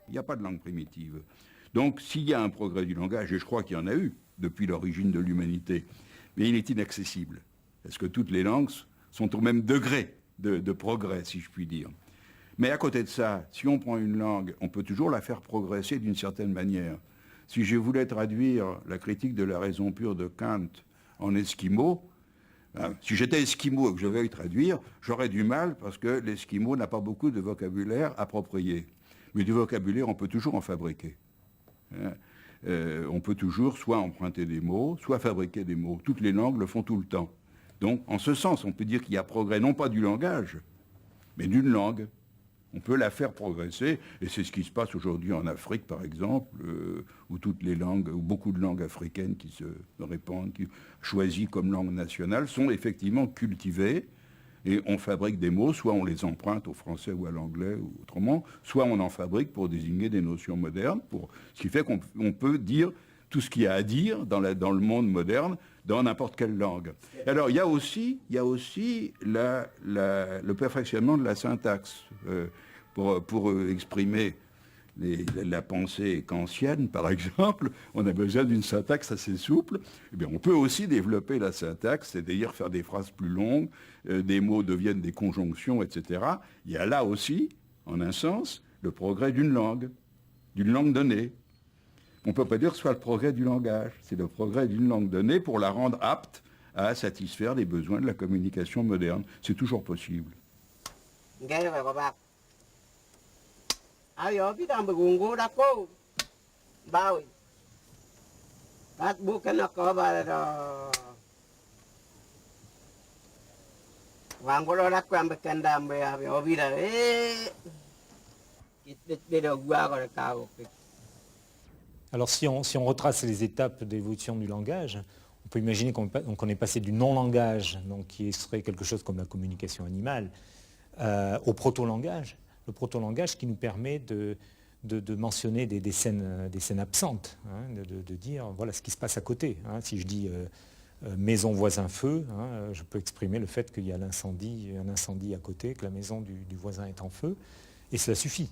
Il n'y a pas de langue primitive. Donc, s'il y a un progrès du langage, et je crois qu'il y en a eu depuis l'origine de l'humanité, mais il est inaccessible. Parce que toutes les langues sont au même degré de, de progrès, si je puis dire. Mais à côté de ça, si on prend une langue, on peut toujours la faire progresser d'une certaine manière. Si je voulais traduire la critique de la raison pure de Kant en esquimau, hein, si j'étais esquimau et que je veuille traduire, j'aurais du mal parce que l'esquimau n'a pas beaucoup de vocabulaire approprié. Mais du vocabulaire, on peut toujours en fabriquer. Hein. Euh, on peut toujours soit emprunter des mots, soit fabriquer des mots. Toutes les langues le font tout le temps. Donc, en ce sens, on peut dire qu'il y a progrès, non pas du langage, mais d'une langue. On peut la faire progresser, et c'est ce qui se passe aujourd'hui en Afrique, par exemple, euh, où toutes les langues, où beaucoup de langues africaines qui se répandent, qui choisies comme langue nationale, sont effectivement cultivées, et on fabrique des mots, soit on les emprunte au français ou à l'anglais ou autrement, soit on en fabrique pour désigner des notions modernes, pour, ce qui fait qu'on on peut dire tout ce qu'il y a à dire dans, la, dans le monde moderne, dans n'importe quelle langue. Alors, il y a aussi, il y a aussi la, la, le perfectionnement de la syntaxe euh, pour, pour euh, exprimer les, la pensée kantienne, par exemple, on a besoin d'une syntaxe assez souple. Eh bien, on peut aussi développer la syntaxe, c'est-à-dire faire des phrases plus longues, euh, des mots deviennent des conjonctions, et cetera. Il y a là aussi, en un sens, le progrès d'une langue, d'une langue donnée. On ne peut pas dire que ce soit le progrès du langage, c'est le progrès d'une langue donnée pour la rendre apte à satisfaire les besoins de la communication moderne. C'est toujours possible. Ngeke fè kòb ak. Ayo, pita mwen gongo dako. Bawi. Bat buke na kòb ala do. Wangolo dako ambe kenda ambe abe obida. Eh. Kitbit bedo gwa kore kawo. Alors si on, si on retrace les étapes d'évolution du langage, on peut imaginer qu'on qu'on est passé du non-langage, donc qui serait quelque chose comme la communication animale, euh, au proto-langage. Le proto-langage qui nous permet de, de, de mentionner des, des scènes, des scènes absentes, hein, de, de, de dire voilà ce qui se passe à côté. Hein. Si je dis euh, euh, maison voisin feu, hein, je peux exprimer le fait qu'il y a l'incendie, un incendie à côté, que la maison du, du voisin est en feu, et cela suffit.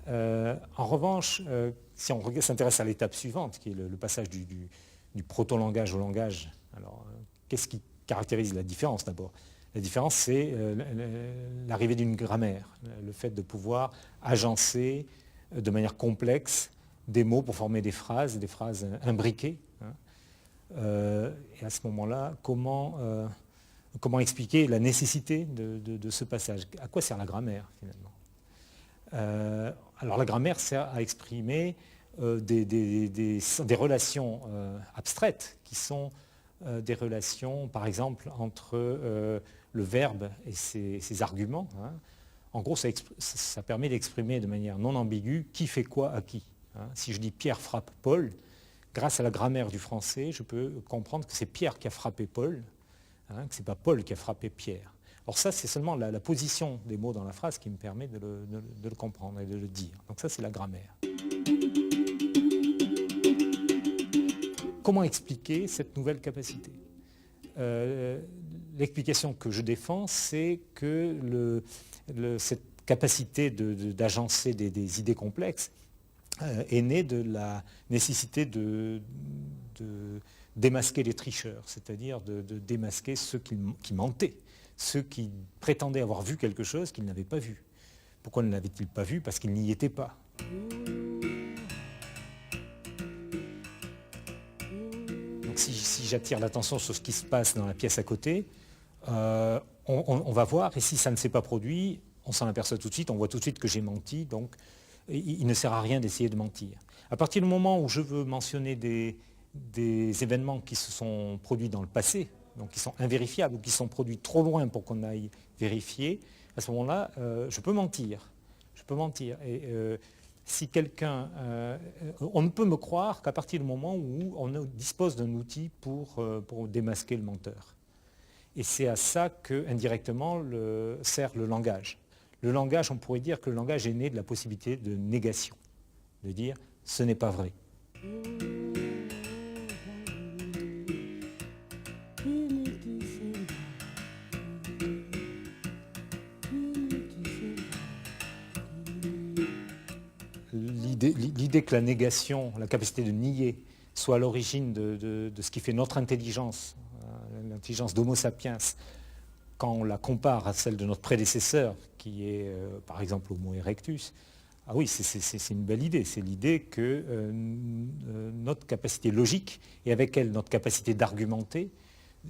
Euh, en revanche, euh, si on s'intéresse à l'étape suivante, qui est le, le passage du, du, du proto-langage au langage, alors euh, qu'est-ce qui caractérise la différence d'abord ? La différence, c'est euh, l'arrivée d'une grammaire, le fait de pouvoir agencer euh, de manière complexe des mots pour former des phrases, des phrases imbriquées. Hein. Euh, et à ce moment-là, comment, euh, comment expliquer la nécessité de, de, de ce passage ? À quoi sert la grammaire, finalement ? Euh, alors, la grammaire sert à exprimer euh, des, des, des, des, relations euh, abstraites qui sont euh, des relations, par exemple, entre euh, le verbe et ses, ses arguments. Hein. En gros, ça, ça permet d'exprimer de manière non ambiguë qui fait quoi à qui. Hein. Si je dis Pierre frappe Paul, grâce à la grammaire du français, je peux comprendre que c'est Pierre qui a frappé Paul, hein, que ce n'est pas Paul qui a frappé Pierre. Or ça, c'est seulement la, la, position des mots dans la phrase qui me permet de le, de, de le comprendre et de le dire. Donc ça, c'est la grammaire. Comment expliquer cette nouvelle capacité ? Euh, L'explication que je défends, c'est que le, le, cette capacité d'agencer de, de, des, des, idées complexes euh, est née de la nécessité de, de démasquer les tricheurs, c'est-à-dire de, de, démasquer ceux qui, qui mentaient. ceux qui prétendaient avoir vu quelque chose qu'ils n'avaient pas vu. Pourquoi ne l'avaient-ils pas vu ? Parce qu'ils n'y étaient pas. Donc si, si j'attire l'attention sur ce qui se passe dans la pièce à côté, euh, on, on- on va voir, et si ça ne s'est pas produit, on s'en aperçoit tout de suite, on voit tout de suite que j'ai menti, donc il, il ne sert à rien d'essayer de mentir. À partir du moment où je veux mentionner des, des événements qui se sont produits dans le passé, donc qui sont invérifiables ou qui sont produits trop loin pour qu'on aille vérifier, à ce moment-là, euh, je peux mentir. Je peux mentir. Et euh, si quelqu'un, euh, on ne peut me croire qu'à partir du moment où on dispose d'un outil pour, euh, pour démasquer le menteur. Et c'est à ça que, indirectement, le, sert le langage. Le langage, on pourrait dire que le langage est né de la possibilité de négation, de dire ce n'est pas vrai. L'idée, l'idée que la négation, la capacité de nier, soit à l'origine de, de- de ce qui fait notre intelligence, euh, l'intelligence d'Homo sapiens, quand on la compare à celle de notre prédécesseur, qui est euh, par exemple Homo erectus, ah oui, c'est- c'est c'est- c'est une belle idée. C'est l'idée que euh, n- euh, notre capacité logique, et avec elle notre capacité d'argumenter,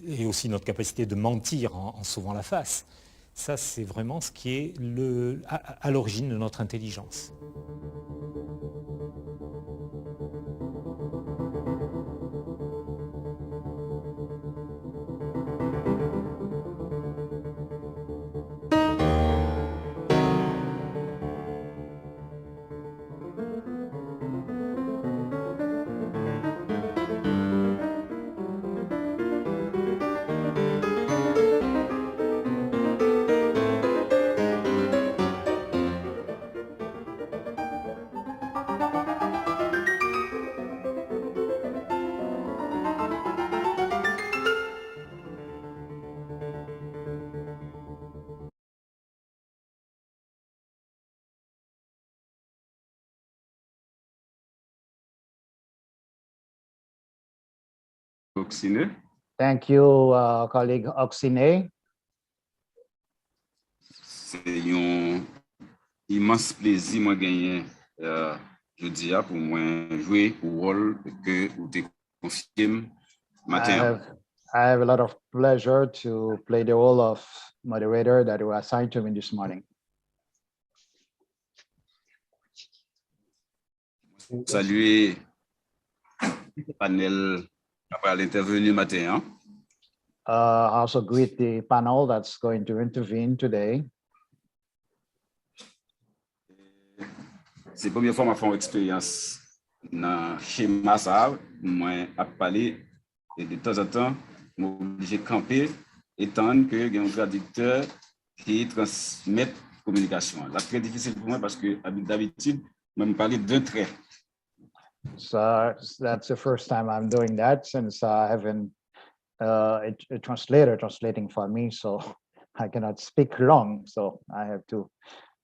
et aussi notre capacité de mentir en, en sauvant la face, ça c'est vraiment ce qui est le, à, à l'origine de notre intelligence. Oxine. Thank you, uh, colleague Oxine. Se yon imans plezi mwen genyen uh, jodi a pou mwen jwe wòl ke ou te konfye m maten an. I have a lot of pleasure to play the role of moderator that were assigned to me this morning. Salye panèl k ap pral entèveni maten an. Uh, I also greet the panel that's going to intervene today. Se premye fwa m ap fè yon eksperyans nan chema sa a. Mwen ap pale e de tanzantan, m oblije kanpe e tann ke gen yon tradiktè ki transmèt kominikasyon an. L ap trè difisil pou mwen paske dabitid, mwen m pale d'un trait. So that's the first time I'm doing that since I haven't uh, a, a translator translating for me, so I cannot speak long, so I have to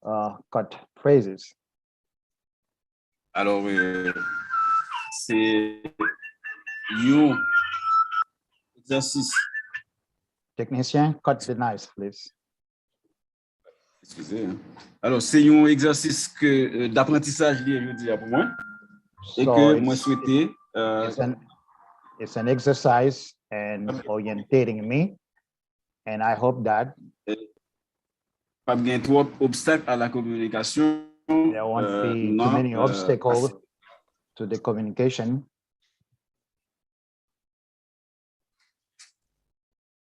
uh, cut phrases. Alò, euh, se yon egzèsis. Technicien, cut the noise, please. Eskize, hein. Alò, se yon egzèsis ke euh, daprantisaj li ye jodi a pou mwen. E ke mwen swete euh, it's an, it's an exercise and orientating me. And I hope that p ap gen twòp obstak a la kominikasyon. There won't be too many obstacles to the communication.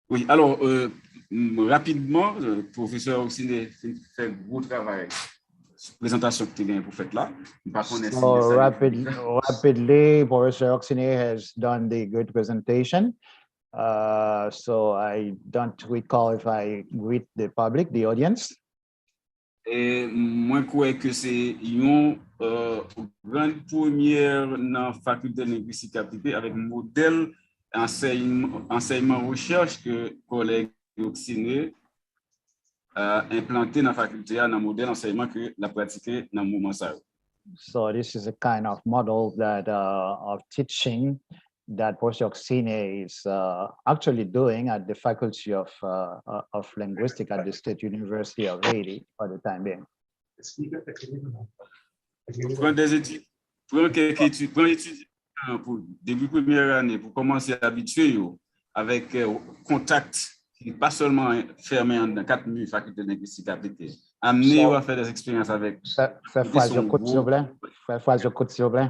Wi, alò, euh, rapidman, euh, pwofesè Oxine te fè gwo travay sou prezantasyon ki te gen pou fèt la. M pa konnen si So rapid, rapidly, Professor Oxine has done the good presentation. Uh, so I don't recall if I greet the public, the audience. E mwen kwè ke se yon euh, grann premyè nan fakilte lengwistik k ap rive avèk modèl ansèyman rechèch ke kòlèg Oxine euh, enplante nan fakilte a, nan modèl ansèyman ke l ap pratike nan moman sa yo. So this is a kind of model that uh, of teaching that Professor Oksine is uh, actually doing at the Faculty of, uh, uh, of Linguistics at the State University of Haiti for the time being. Pran des études, pran kèk études, pran étudiant pou depi premyè ane pou kòmanse abitye yo avèk euh, kontak ki pa sèlman fèmen anndan kat mi fakilte lengwistik a P T, amené yo a fè des expériences avec Fè fè fraz yo kout silvouplè. Fè fraz yo kout silvouplè.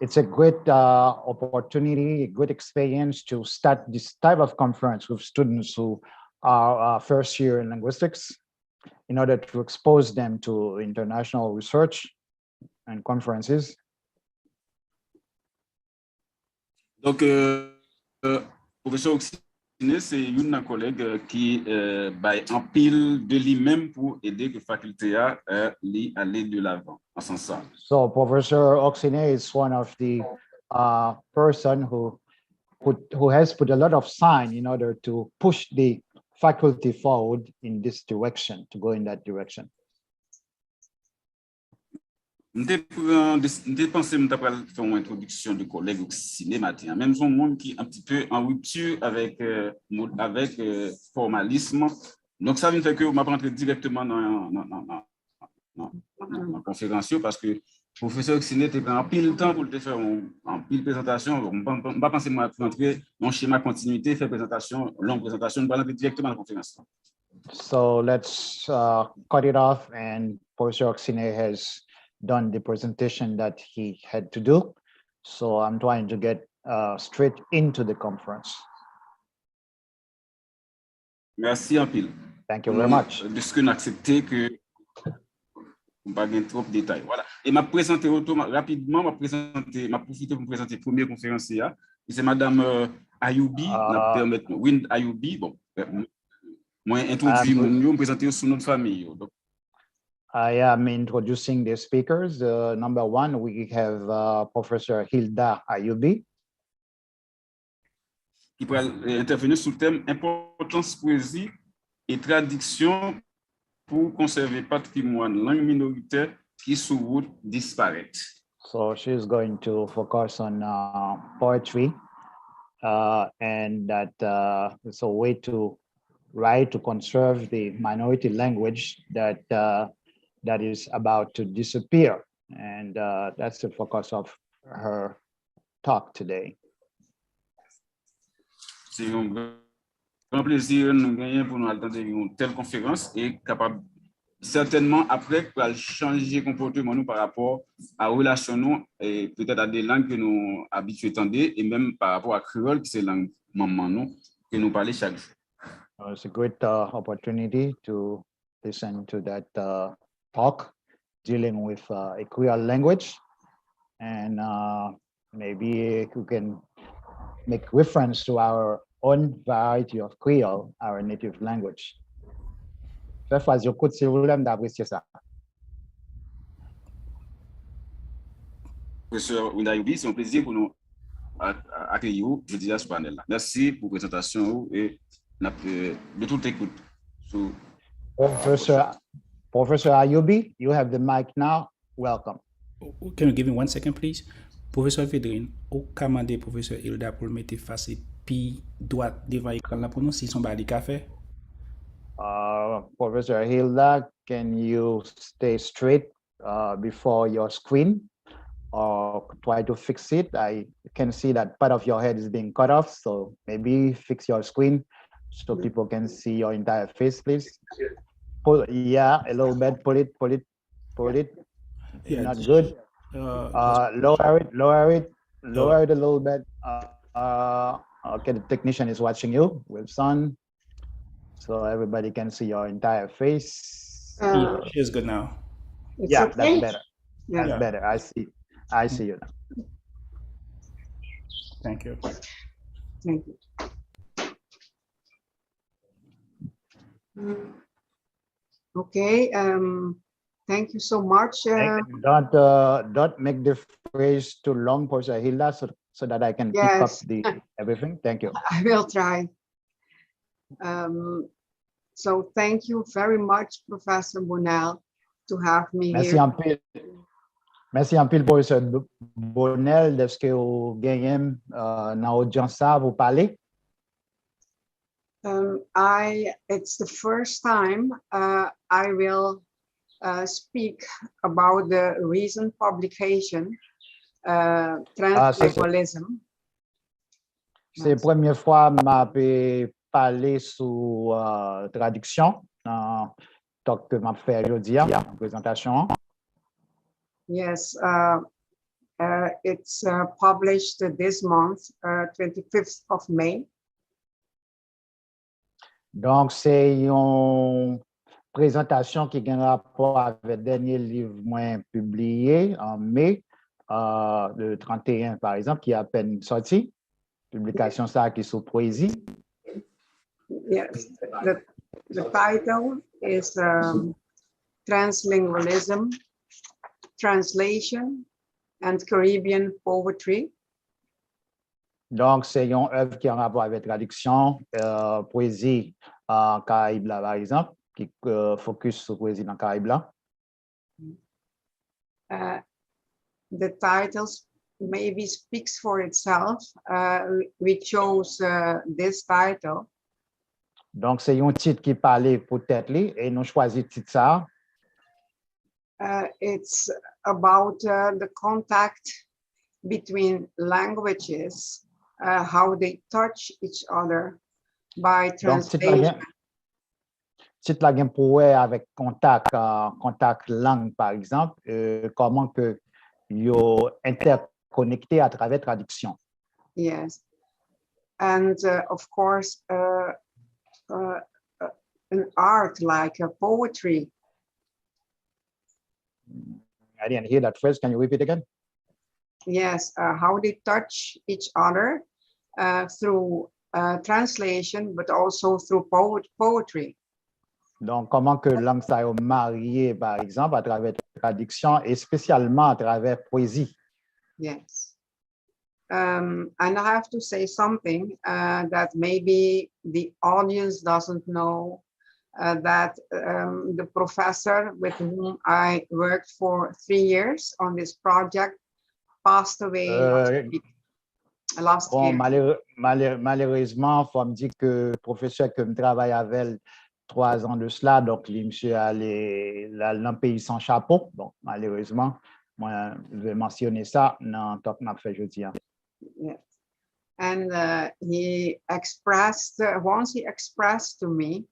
It's a great uh, opportunity, a great experience to start this type of conference with students who are uh, first year in linguistics in order to expose them to international research and conferences. Donk, euh, euh, pwofesè Oksine se youn nan kòlèg euh, ki euh, bay anpil de li menm pou ede ke fakilte a euh, li ale de lavan an sans sa. So Professor Oksine is one of the uh, person who put, who has put a lot of sign in order to push the faculty forward in this direction, to go in that direction. M te pran, m te panse m ta pral fè yon entwodiksyon de kòlèg Oksine maten an, men m se yon moun ki un petit peu en rupture avec euh, avec euh, formalisme. Donk sa vin fè ke m ap rantre dirèkteman nan nan nan nan nan konferans yo paske pwofesè Oksine te pran anpil tan pou l te fè yon anpil prezantasyon. M pa m pa panse m ap rantre yon chema kontinite, fè prezantasyon, long prezantasyon, m pral rantre dirèkteman nan konferans lan. So let's uh, cut it off. And Professor Oksine has done the presentation that he had to do. So I'm trying to get uh, straight into the conference. Mèsi anpil. Thank you very much. Deske n aksepte ke m pa gen twòp detay. Voilà. E m ap prezante otoma rapidman, m ap prezante, m ap pwofite pou m prezante premye konferansye a. Se madanm uh, Ayoubi, uh, n ap pèmèt nou. Wind Ayoubi, bon, mwen entwodui moun yo, m prezante yo sou non de fanmi yo. Donk, I am introducing the speakers. Uh, number one, we have uh, Professor Hilda Ayoubi. Ki pral entèveni sou tèm enpòtans pwezi e tradiksyon pou konsève patrimwàn lang minoritè ki sou wout disparèt. So she's going to focus on uh, poetry uh, and that uh, it's a way to write to conserve the minority language that uh, that is about to disappear. And uh, that's the focus of her talk today. Se yon gran plezi nou genyen pou nou al tande yon tèl konferans e kapab sètènman apre pral chanje konpòteman nou pa rapò a relasyon nou e petèt a de lang ke nou abitye tande e menm pa rapò a kreyòl ki se lang manman nou ke nou pale chak jou. It's a great uh, opportunity to listen to that uh, talk dealing with uh, a Creole language. And uh, maybe we can make reference to our own variety of Creole, our native language. Fè fraz yo kout, silvouplè, m ta apresye sa. Pwofesè Winda Youbi, se yon plezi pou nou akeyi w jodi a sou panèl la. Mèsi pou prezantasyon ou e n ap de tout ekout sou. Professor, Professor Ayoubi, you have the mic now. Welcome. Can you give me one second, please? Pwofesè Védrine, ou ka mande Pwofesè Hilda pou l mete fas li pi dwat devan ekran lan pou nou, si se yon bagay li ka fè? Uh, Professor Hilda, can you stay straight uh, before your screen or try to fix it? I can see that part of your head is being cut off, so maybe fix your screen so people can see your entire face, please. Pull, yeah, a little bit. Pull it, pull it, pull it. Yeah, not good. Uh, uh, lower it, lower it, lower it a little bit. Uh, uh, okay, the technician is watching you, Wilson. So everybody can see your entire face. Uh, she is good now. Yeah, okay. That's better. That's yeah. better. I see. I see you now. Thank you. Thank you. Okay. Um, thank you so much. Uh, don't uh, don't make the phrase too long, Professor Hilda, so, so that I can yes. pick up the everything. Thank you. I will try. Um, so thank you very much, Professor Bonal, to have me Merci here. Anpil. Mèsi anpil, pwofesè Bonel, dèske ou genyen m nan odyans sa pou pale. Um, I, it's the first time uh, I will uh, speak about the recent publication, uh, Translingualism. Se premye fwa m ap pale sou uh, tradiksyon nan talk ke m ap fè jodi a, prezantasyon an. Yes, uh, uh, it's uh, published this month, uh, twenty-fifth of May. Donk, se yon prezantasyon ki gen rapò avèk dènye liv mwen pibliye an me, uh, le trente et un, pa egzanp, ki apèn sòti. Piblikasyon sa a ki sou pwezi. Yes, the, the title is um, Translingualism, Translation and Caribbean Poetry. Donk, se yon èv ki an rapò avèk tradiksyon, uh, pwezi uh, Karayib la, pa egzanp, ki uh, fokis sou pwezi nan Karayib la. Uh, the title maybe speaks for itself. Uh, we chose uh, this title. Donk, se yon tit ki pale pou tèt li, e nou chwazi tit sa a. Uh, it's about uh, the contact between languages, uh, how they touch each other by translation. Tit la gen pou wè avèk kontak, uh, kontak lang, pa egzanp, uh, kòman ke yo entèkonekte atravè tradiksyon. Yes. And uh, of course, uh, uh, an art like uh, poetry. I didn't hear that phrase. Can you repeat again? Yes, uh, how they touch each other uh, through uh, translation, but also through poet poetry. Donk, kòman ke lang sa yo marye, pa egzanp, atravè tradiksyon, espesyalman atravè pwezi? Yes. Um, and I have to say something uh, that maybe the audience doesn't know uh, that um, the professor with whom I worked for three years on this project passed away uh, last week. Last bon, year. Malerezman, fò m di ke pwofesè ke m travay avè l twa zan de sela, donk li, misye ale, l al nan peyi san chapo. Bon, malerezman, mwen vle mansyone sa nan talk m ap fè jodi a. Yes. And uh, he expressed, uh, once he expressed to me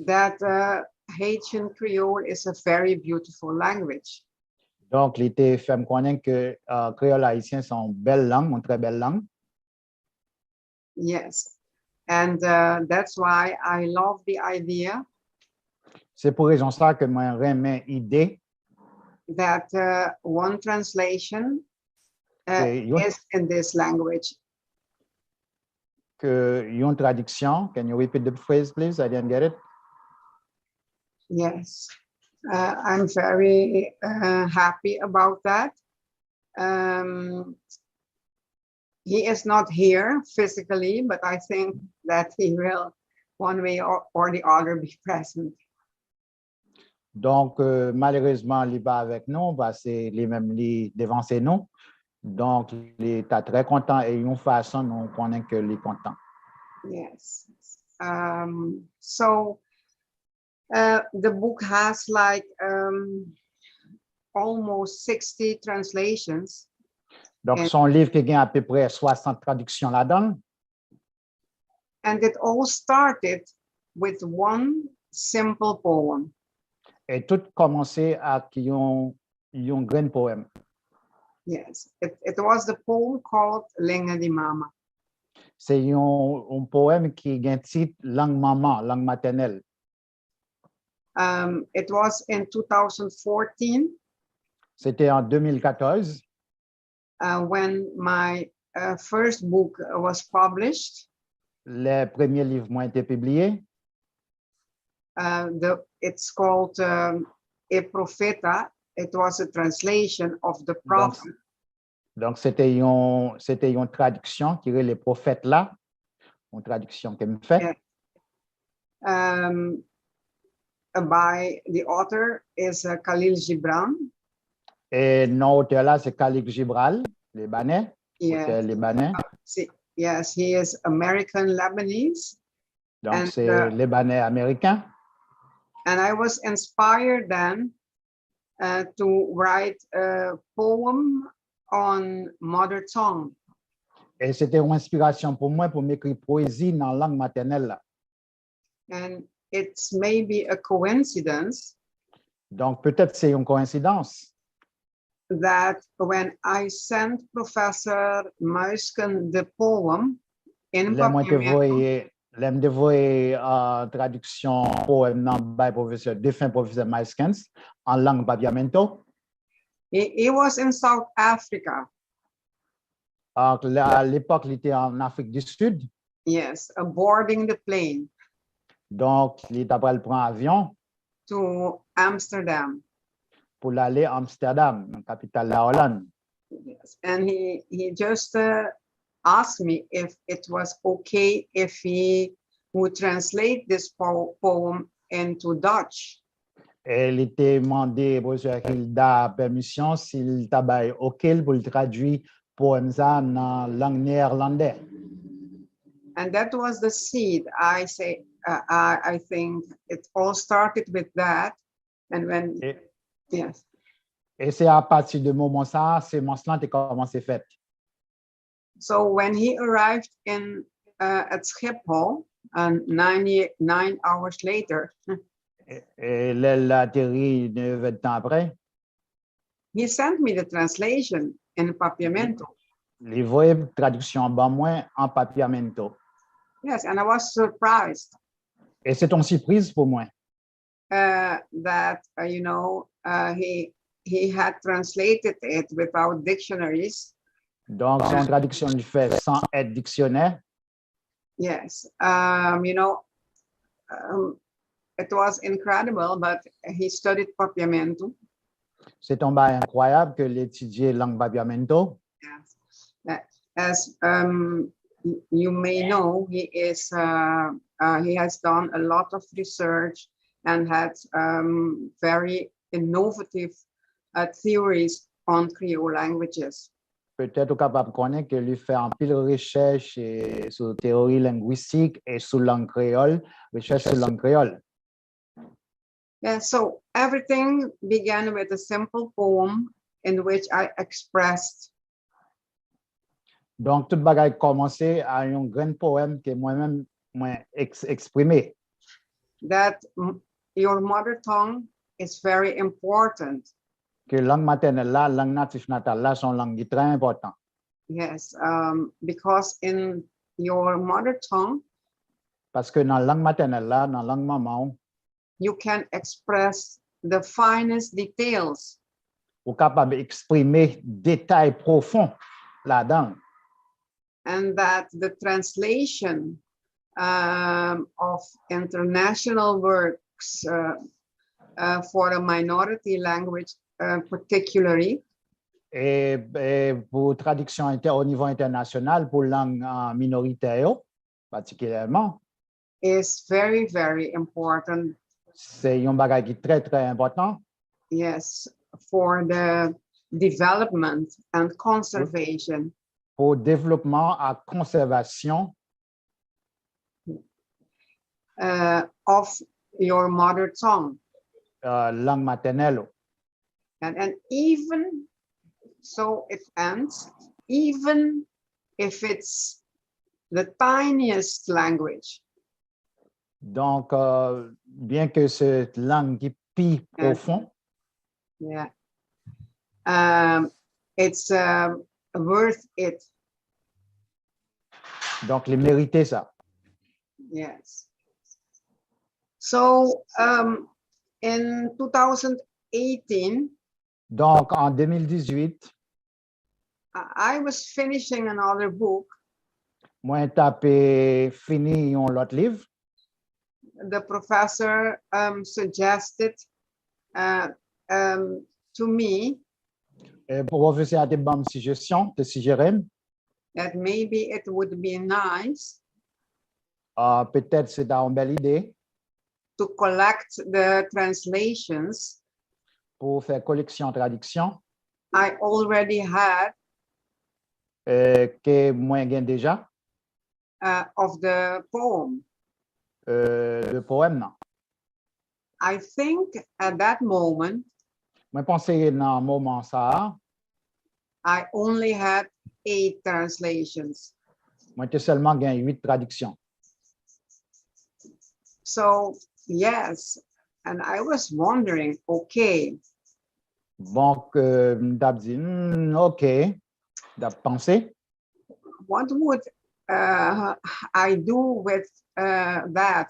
that uh, Haitian Creole is a very beautiful language. Donk, li te fè m konnen ke uh, kreyòl ayisyen se yon bèl lang, yon trè bèl lang. Yes. And uh, that's why I love the idea. Se pou rezon sa ke mwen renmen ide. That uh, one translation uh, is in this language. Ke yon tradiksyon. Can you repeat the phrase, please? I didn't get it. Yes. Uh, I'm very uh, happy about that. Um, he is not here physically, but I think that he will, one way or, or the other, be present. Donk, malerezman, li pa avèk nou, paske li menm li devanse nou. Donk, li ta trè kontan e yon fason nou konnen ke li kontan. Yes. Um, so, uh, the book has like um, almost sixty translations. Donk, se yon liv ki gen apeprè swasant tradiksyon ladan l. And it all started with one simple poem. E tout kòmanse ak yon, yon grenn powèm. Yes, it, it was the poem called Lenga di Mama. Se yon, yon powèm ki gen tit Lang Manman, Lang Matènèl. Um, it was in two thousand fourteen. Se te an de mil katòz. Uh, when my uh, first book was published. Lè premye liv mwen te pibliye. Uh, the, it's called um, E Profeta. It was a translation of the prophet. Donk, se te yon, se te yon tradiksyon ki rele Pwofèt la, yon tradiksyon ke m fè. Um, by the author is uh, Khalil Gibran. E non otè la se Khalil Gibran, Lebanè, otè Yes. Lebanè. See, yes, he is American Lebanese. Donk And, se uh, Lebanè Ameriken. And I was inspired then uh, to write a poem on mother tongue. E se te yon enspirasyon pou mwen pou m ekri pwezi nan lang matènèl la. And it's maybe a coincidence Donk petèt se yon koyensidans. That when I sent Professor Muysken the poem in Lè mwen te Papiamento, voye, lè m te voye uh, tradiksyon powèm nan bay pwofesè, defen pwofesè Muysken an lang Papiamento. He, he was in South Africa. Uh, a lepòk li te an Afrik di Sid. Yes, uh, boarding the plane Donk li ta pral pran avyon to Amsterdam. Pou l ale Amstèdam, nan kapital la Oland. Yes. And he, he just uh, asked me if it was okay if he would translate this po- poem into Dutch. E li te mande pwofesè Hilda pèmisyon si l ta bay oke l pou l tradui powèm sa nan lang neyèlandè. And that was the seed. I say, uh, I, I think it all started with that. And when, E, yes. E se apati de moman sa a, semans lan te kòmanse fèt. So when he arrived in uh, at Schiphol, uh, ninety, nine hours later, E, e lè l ateri nèf èdtan apre, he sent me the translation in Papiamento. Li voye tradiksyon an ban mwen an Papiamento. Yes, and I was surprised. E se t yon sipriz pou mwen. Uh, that uh, you know uh, he he had translated it without dictionaries. Donk se yon tradiksyon li fè san èd diksyonè. Yes, um, you know, um, it was incredible, but he studied Papiamento. Se t yon bagay enkwayab ke l etidye lang Papiamento. Yes. Uh, As um, you may know, he is uh, uh, he has done a lot of research and had um, very innovative uh, theories on Creole languages. Petèt ou kapab konnen ke li fè anpil rechèch e, sou teyori lengwistik e sou lang kreyòl, rechèch sou lang kreyòl. Yeah, so everything began with a simple poem in which I expressed Donk tout bagay kòmanse a yon grenn powèm ke mwen menm mwen eks, eksprime. That your mother tongue is very important. Ke lang matènèl la, lang natif natal la, se yon lang ki trè enpòtan. Yes, um, because in your mother tongue, Paske nan lang matènèl la, nan lang manman w, you can express the finest details. Ou kapab eksprime detay pwofon ladan l. And that the translation um, of international works uh, uh, for a minority language, uh, particularly, E, e pou tradiksyon entè, o nivo entènasyonal, pou lang uh, minoritè yo, patikilyèman, is very, very important. Se yon bagay ki trè, trè enpòtan. Yes, for the development and conservation. Pou devlopman ak konsèvasyon uh, of your mother tongue. Uh, lang matènèl ou. And, and even so it ends, even if it's the tiniest language. Donk, uh, byen ke se lang ki pi pwofon, yeah. Um, it's um, worth it. Donk, li merite sa. Yes. So, um, in two thousand eighteen, Donk, an de mil dizuit, I was finishing another book. Mwen t ap eh, fini yon lòt liv. The professor um, suggested uh, um, to me E pwofesè a te ban m sijesyon, te sijere m, that maybe it would be nice ah, petèt se ta yon bèl ide to collect the translations pou fè koleksyon tradiksyon I already had euh, ke mwen gen deja uh, of the poem. Euh, de powèm nan. I think at that moment, Mwen panse nan moman sa a, I only had eight translations. Mwen te sèlman gen uit tradiksyon. So, yes, and I was wondering, okay, Donk, euh, m t ap di, hmm, ok, m t ap panse, what would uh, I do with uh, that,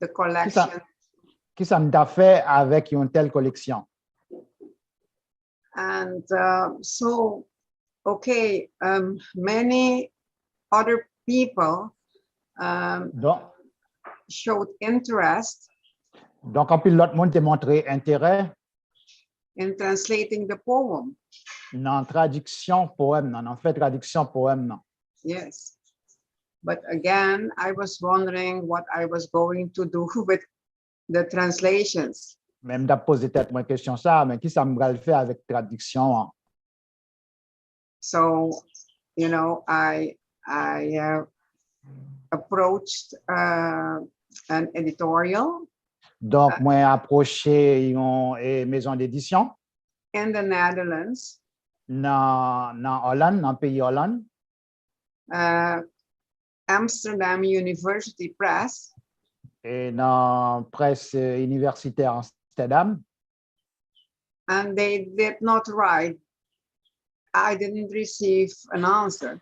the collection? Kisa m t ap fè avèk yon tèl koleksyon? And uh, so, okay, um, many other people um, Donk, showed interest donk anpil lòt moun te montre enterè in translating the poem. Nan tradiksyon powèm nan, nan fè tradiksyon powèm nan. Yes. But again, I was wondering what I was going to do with the translations. Men m t ap poze tèt mwen kesyon sa a, men kisa m pral fè avèk tradiksyon an? So, you know, I I uh, approached uh, an editorial Donk, mwen apwoche yon eh, maison d'édition in the Netherlands, nan, nan Òland, nan peyi Òland, uh, Amsterdam University Press, e nan près eh, inivèsitè Amsterdam. And they did not write. I didn't receive an answer.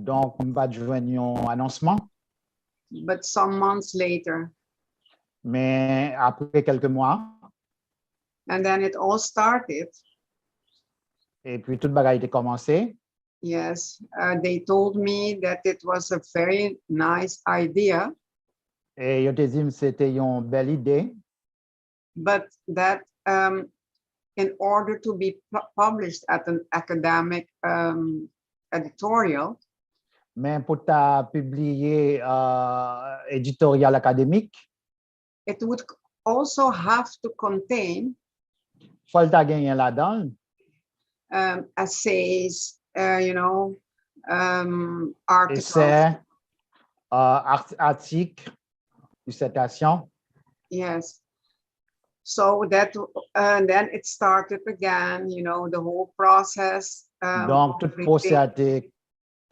Donk, m pa t jwenn yon anonsman. But some months later, Men apre kèlke mwa, and then it all started. Epi tout bagay te kòmanse. Yes, uh, they told me that it was a very nice idea, E yo te di m se te yon bèl ide, but that um, in order to be pu- published at an academic um, editorial, men pou ta pibliye uh, editoryal akademik, it would also have to contain fò l ta genyen ladan l um, essays, uh, you know, um, articles. Esè, uh, art- atik, disètasyon. Yes. So that, and then it started again, you know, the whole process. Um, Donk, tout everything. Pwosè a te,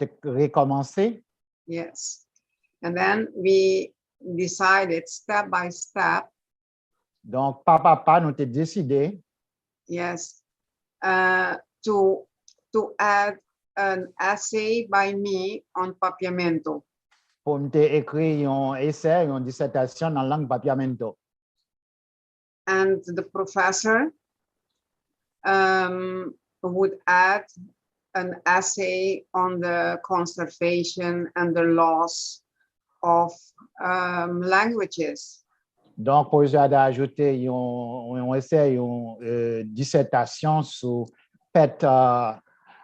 te rekòmanse. Yes. And then we decided step by step, Donk, pa pa pa, nou te deside yes, uh, to to add an essay by me on Papiamento. Pou m te ekri yon esè, yon disètasyon nan lang Papiamento. And the professor um, would add an essay on the conservation and the loss of um, languages. Donk, pwofesè a te ajoute yon, yon esè, yon uh, disètasyon sou pèt uh,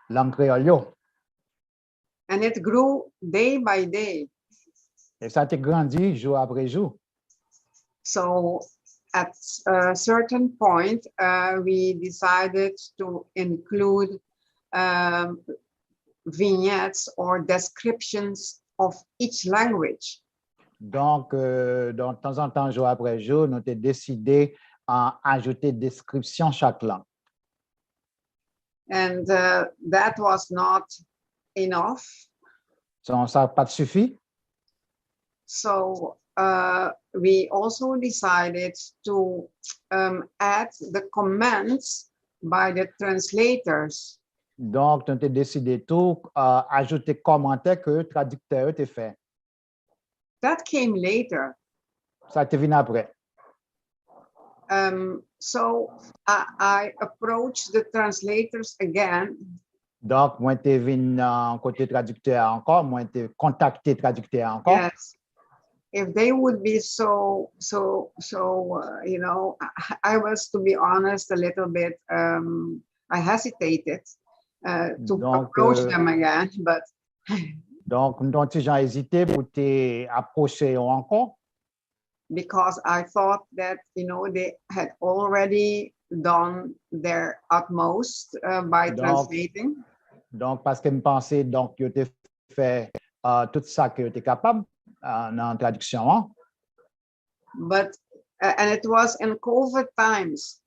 lang kreyòl yo. And it grew day by day. E sa te grandi jou apre jou. So at a certain point, uh, we decided to include um, vignettes or descriptions of each language. Donk, euh, donk, tanzantan, jou apre jou, nou te deside uh, ajoute deskripsyon chak lang. And uh, that was not enough. So, sa pa t sifi. So uh, we also decided to um, add the comments by the translators. Donk, nou te deside tou uh, ajoute kòmantè ke tradiktè yo te fè. That came later. Sa te vin apre. Um, so I, I approached the translators again. Donk, mwen te vin uh, kote tradiktè a ankò, mwen te kontakte tradiktè a ankò. Yes. If they would be so so so uh, you know, I, I was, to be honest, a little bit um, I hesitated uh, to Donc, approach euh, them again, but Donk, m t yon ti jan ezite pou te apwoche yo ankò. Because I thought that, you know, they had already done their utmost uh, by Donc, translating. Donk, paske m panse, donk, yo te fè uh, tout sa ke yo te kapab uh, nan tradiksyon an. But uh, and it was in COVID times.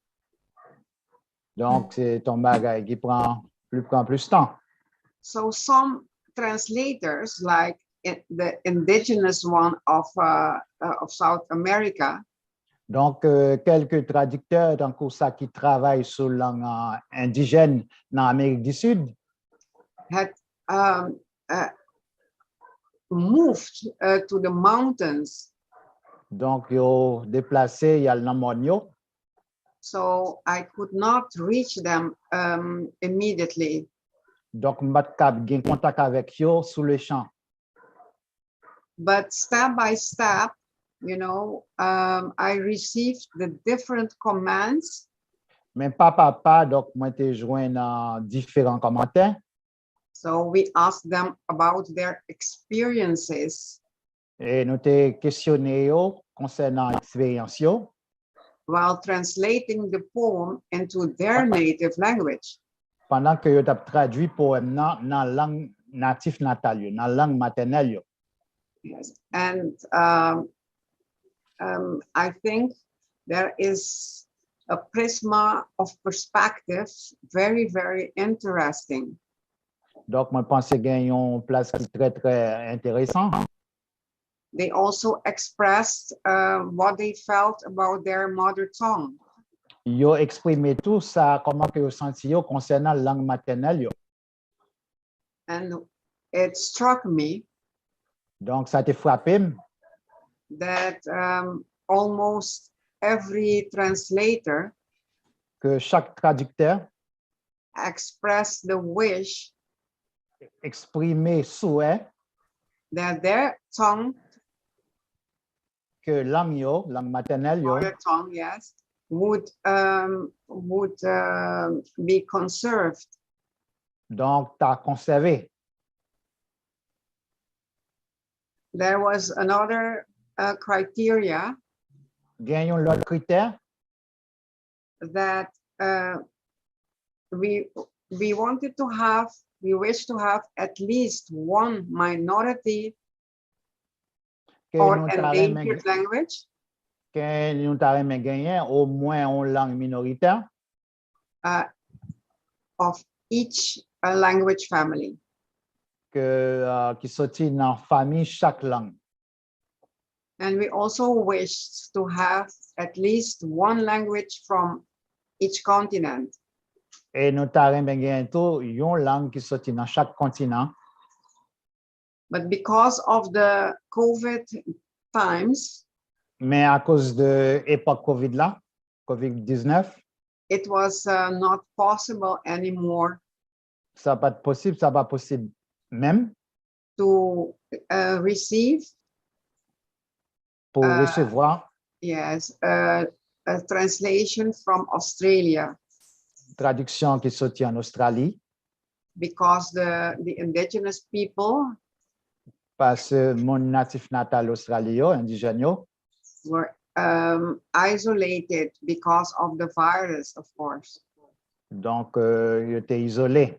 Donk, se ton bagay ki pran pli pran plis tan. So some translators, like i- the indigenous one of uh, uh, of South America, Donk, euh, kèlke tradiktè, tankou sa ki travay sou lang uh, endijèn nan Amerik di Sid, had um, uh, moved uh, to the mountains. Donk, yo deplase, y al nan mòn yo. So I could not reach them um, immediately. Donk, m pa t kab gen kontak avèk yo sou le chan. But step by step, you know, um, I received the different comments. Men pa pa pa, donk, mwen te jwenn uh, diferan kòmantè. So we asked them about their experiences E nou te kesyone yo konsènan eksperyans yo while translating the poem into their native language. Pandan ke yo t ap tradui powèm nan nan lang natif natal yo, nan lang matènèl yo. Yes. And um, um, I think there is a prisma of perspective very, very interesting. Donk, mwen panse gen yon plas ki trè, trè enteresan. They also expressed uh, what they felt about their mother tongue. Yo eksprime tou sa, kòman ke yo santi yo konsènan lang matènèl yo. And it struck me Donk, sa te frape m that um, almost every translator ke chak tradiktè expressed the wish eksprime souwè that their tongue, ke lang yo, lang matènèl yo, mother tongue, yes, would um, would uh, be conserved. Donk, ta konsève. There was another uh, criteria Gen yon lòt kritè that uh, we we wanted to have, we wish to have at least one minority ke or nou ta renmen endangered language ke nou ta renmen genyen omwen yon lang minoritè uh, of each uh, language family. ke uh, ki soti nan fami chak lang. And we also wished to have at least one language from each continent. E nou ta renmen genyen tou yon lang ki soti nan chak kontinan. But because of the COVID times, Men akoz de epòk COVID la, COVID diznèf, it was uh, not possible anymore sa pa t posib, sa pa posib menm to uh, receive, pou Ah. resevwa yes, uh, a translation from Australia tradiksyon ki soti an Ostrali, because the, the indigenous people paske moun natif natal Ostrali yo, endijèn yo, were um, isolated because of the virus, of course. Donk, euh, yo te izole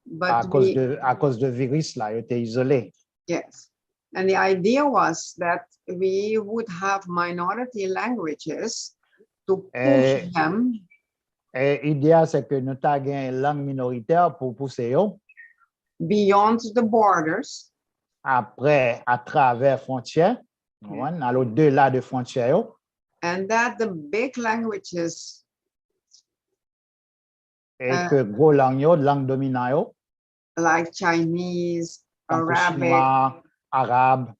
But akoz we, de, akoz de viris la, yo te izole. Yes. And the idea was that we would have minority languages to push Eh, them E ide a se ke nou ta gen lang minoritè pou pouse yo beyond the borders apre, atravè fwontyè, konprann, al odela de fwontyè yo, and that the big languages e ke gwo lang yo, lang dominan yo, like Chinese, tankou Arabic, chinwa, arab,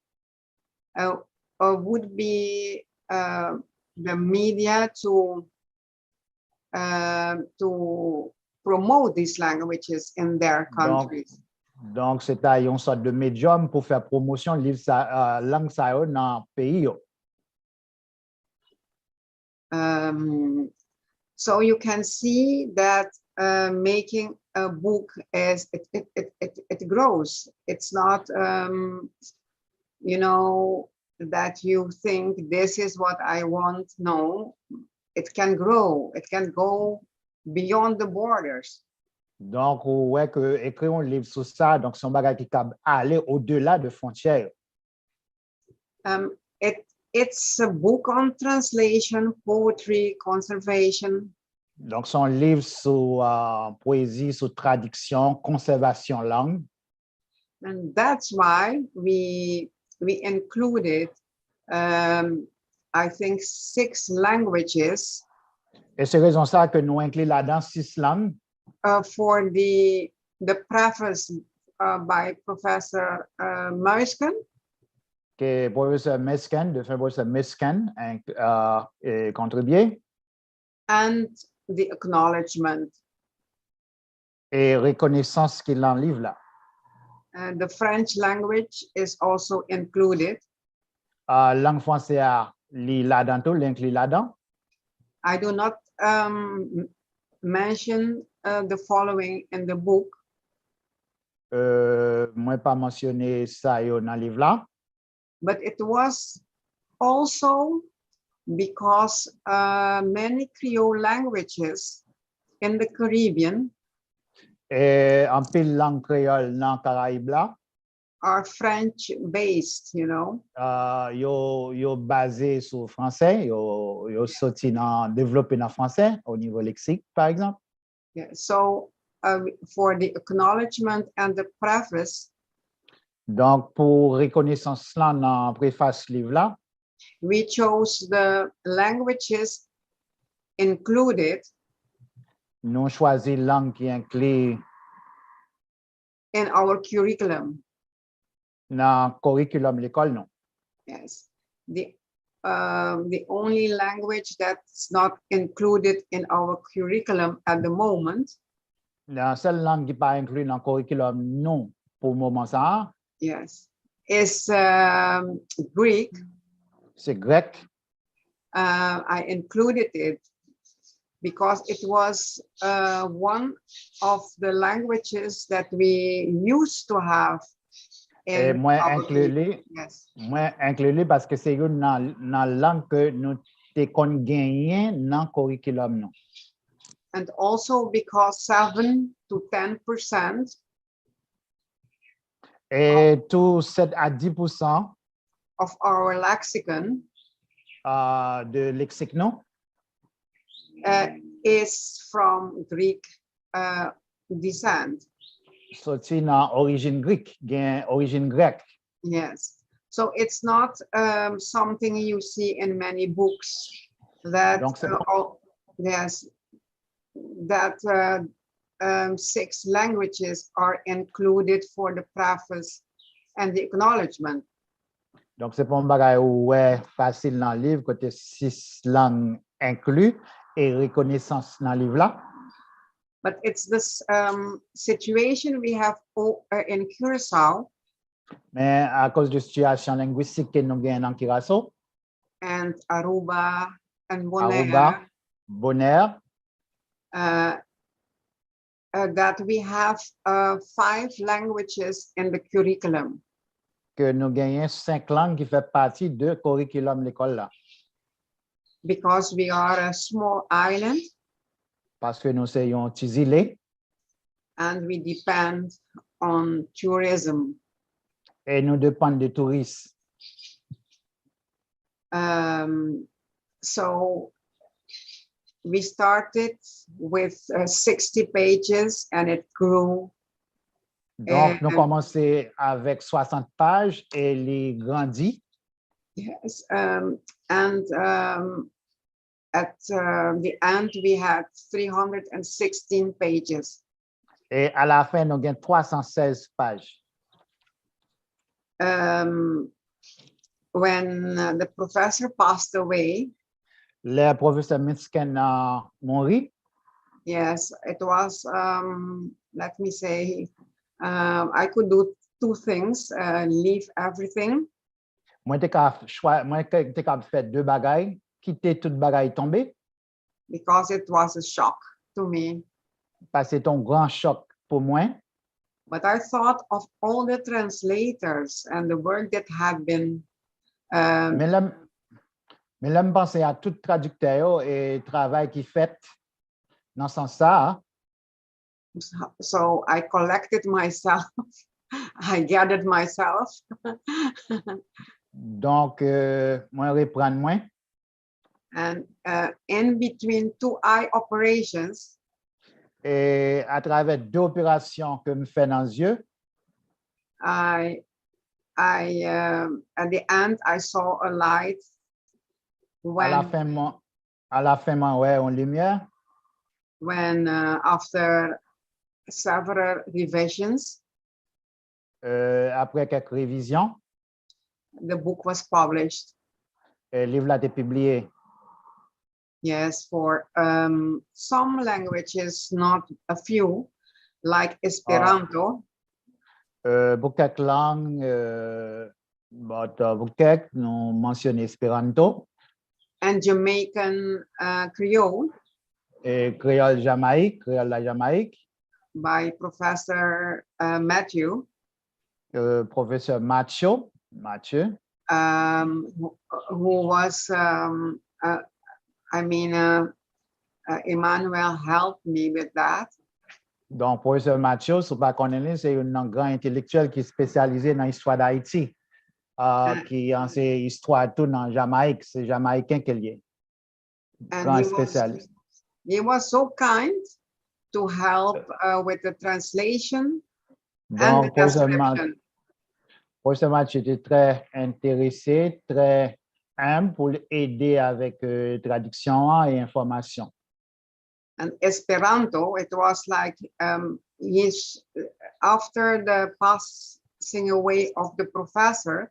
uh, uh, would be uh, the media to uh, to promote these languages in their Donk, countries. Donk, se ta yon sòt de medyòm pou fè pwomosyon liv sa, uh, lang sa yo nan peyi yo. Um, so you can see that uh, making a book is it, it, it, it, it grows. It's not um, you know that you think this is what I want. No, it can grow, it can go beyond the borders. Donk, ou wè ke ekri yon liv sou sa, donk se yon bagay ki kab ale odela de fwontyè yo. Um, it, it's a book on translation, poetry, conservation. Donk, se yon liv sou uh, pwezi, sou tradiksyon, konsèvasyon lang. And that's why we, we included, um, I think, six languages. E se rezon sa ke nou enkli ladan sis lang. Uh, for the, the preface uh, by Professor uh, Muysken. Ke pwofesè Muysken, defen pwofesè Muysken, uh, kontribye. And the acknowledgement. E rekonesans ki lan liv la. Uh, the French language is also included. Uh, lang franse a, li ladan tou, li enkli ladan. I do not um, mention uh, the following in the book. Uh, mwen pa mansyone sa yo nan liv la. But it was also because uh, many Creole languages in the Caribbean E anpil lang kreyòl nan Karayib la are French based, you know. Uh, yo, yo baze sou franse, yo, yo soti nan, devlope nan franse, o nivo leksik, pa egzanp. Yeah. So uh, for the acknowledgement and the preface, Donk, pou rekonesans lan nan prefas liv la, we chose the languages included nou chwazi lang ki enkli in our curriculum. Nan korikilòm lekòl nou. Yes. The, um, the only language that's not included in our curriculum at the moment. Nan sèl lang ki pa enkli nan korikilòm nou pou moman sa a. Yes. Is um, Greek. Se grèk. Uh, I included it because it was uh, one of the languages that we used to have. E mwen enkli li, mwen enkli li paske se youn nan, nan lang ke nou te konn genyen nan korikilòm nou. And also because seven to ten percent E tou sèt a dis pousan of our lexicon uh, de leksik nou uh, is from Greek uh, descent. Soti nan orijin grik, gen orijin grèk. Yes. So it's not um, something you see in many books that Donc, c'est uh, all, yes, that uh, um, six languages are included for the preface and the acknowledgement. Donk, se pa yon bagay ou wè fasil nan liv, kote sis lang enkli e rekonesans nan liv la. But it's this um, situation we have o- uh, in Curacao Men akoz de sitiyasyon lengwistik ke nou genyen nan Kiraso, and Aruba and Aruba, Bonaire, Bonaire, uh, uh, that we have uh, five languages in the curriculum ke nou genyen senk lang ki fè pati de korikilòm lekòl la. Because we are a small island Paske nou se yon ti zile and we depend on tourism. E nou depann de touris. Um, so we started with uh, sixty pages and it grew. Donk, nou kòmanse avèk swasant paj e li grandi. Yes, um, and um, at uh, the end we had three hundred sixteen pages. E alafen, nou gen twa san sèz paj. Um, when uh, the professor passed away, Lè pwofesè Minsken nan mouri, yes, it was, um, let me say, um, I could do two things, uh, leave everything mwen te ka chwa, mwen te, te ka fè de bagay, kite tout bagay tonbe, because it was a shock to me. Paske se te yon gran chòk pou mwen. But I thought of all the translators and the work that had been um, Men lè, Men lè m panse a tout tradiktè yo e travay ki fèt nan sans sa a, So I collected myself, I gathered myself, donk, euh, mwen reprann mwen. And uh, in between two eye operations, E atravè de operasyon ke m fè nan zye, I, I, um, at the end, I saw a light a la when, fen mwen, a la fen mwen wè yon limyè. When uh, after several revisions, Euh, apre kèk revizyon, the book was published. E liv la te pibliye. Yes, for um, some languages, not a few, like Esperanto. Euh, pou kèk lang, euh, but, euh, pou kèk, nou mansyone Esperanto. And Jamaican uh, Creole. E kreyòl Jamayik, kreyòl la Jamayik. By Professor uh, Matthew, euh, Pwofesè Matthew, Mathieu, um, who, who was, um, uh, I mean, uh, uh, Emmanuel helped me with that. Donk, Pwofesè Mathieu, si w pa konnen li, se youn nan gran entelektyèl ki espesyalize nan istwa Dayiti, uh, ki anseye istwa tou nan Jamayik. Se Jamayiken ke l ye. And Gran he was, espesyalis. He was so kind to help uh, with the translation and the Donk, Pwofesè Ma- transcription. Pwofesè Mathieu te trè enterese, trè enb pou l ede avèk euh, tradiksyon an e enfòmasyon. And Esperanto, it was like um, he's, after the passing away of the professor,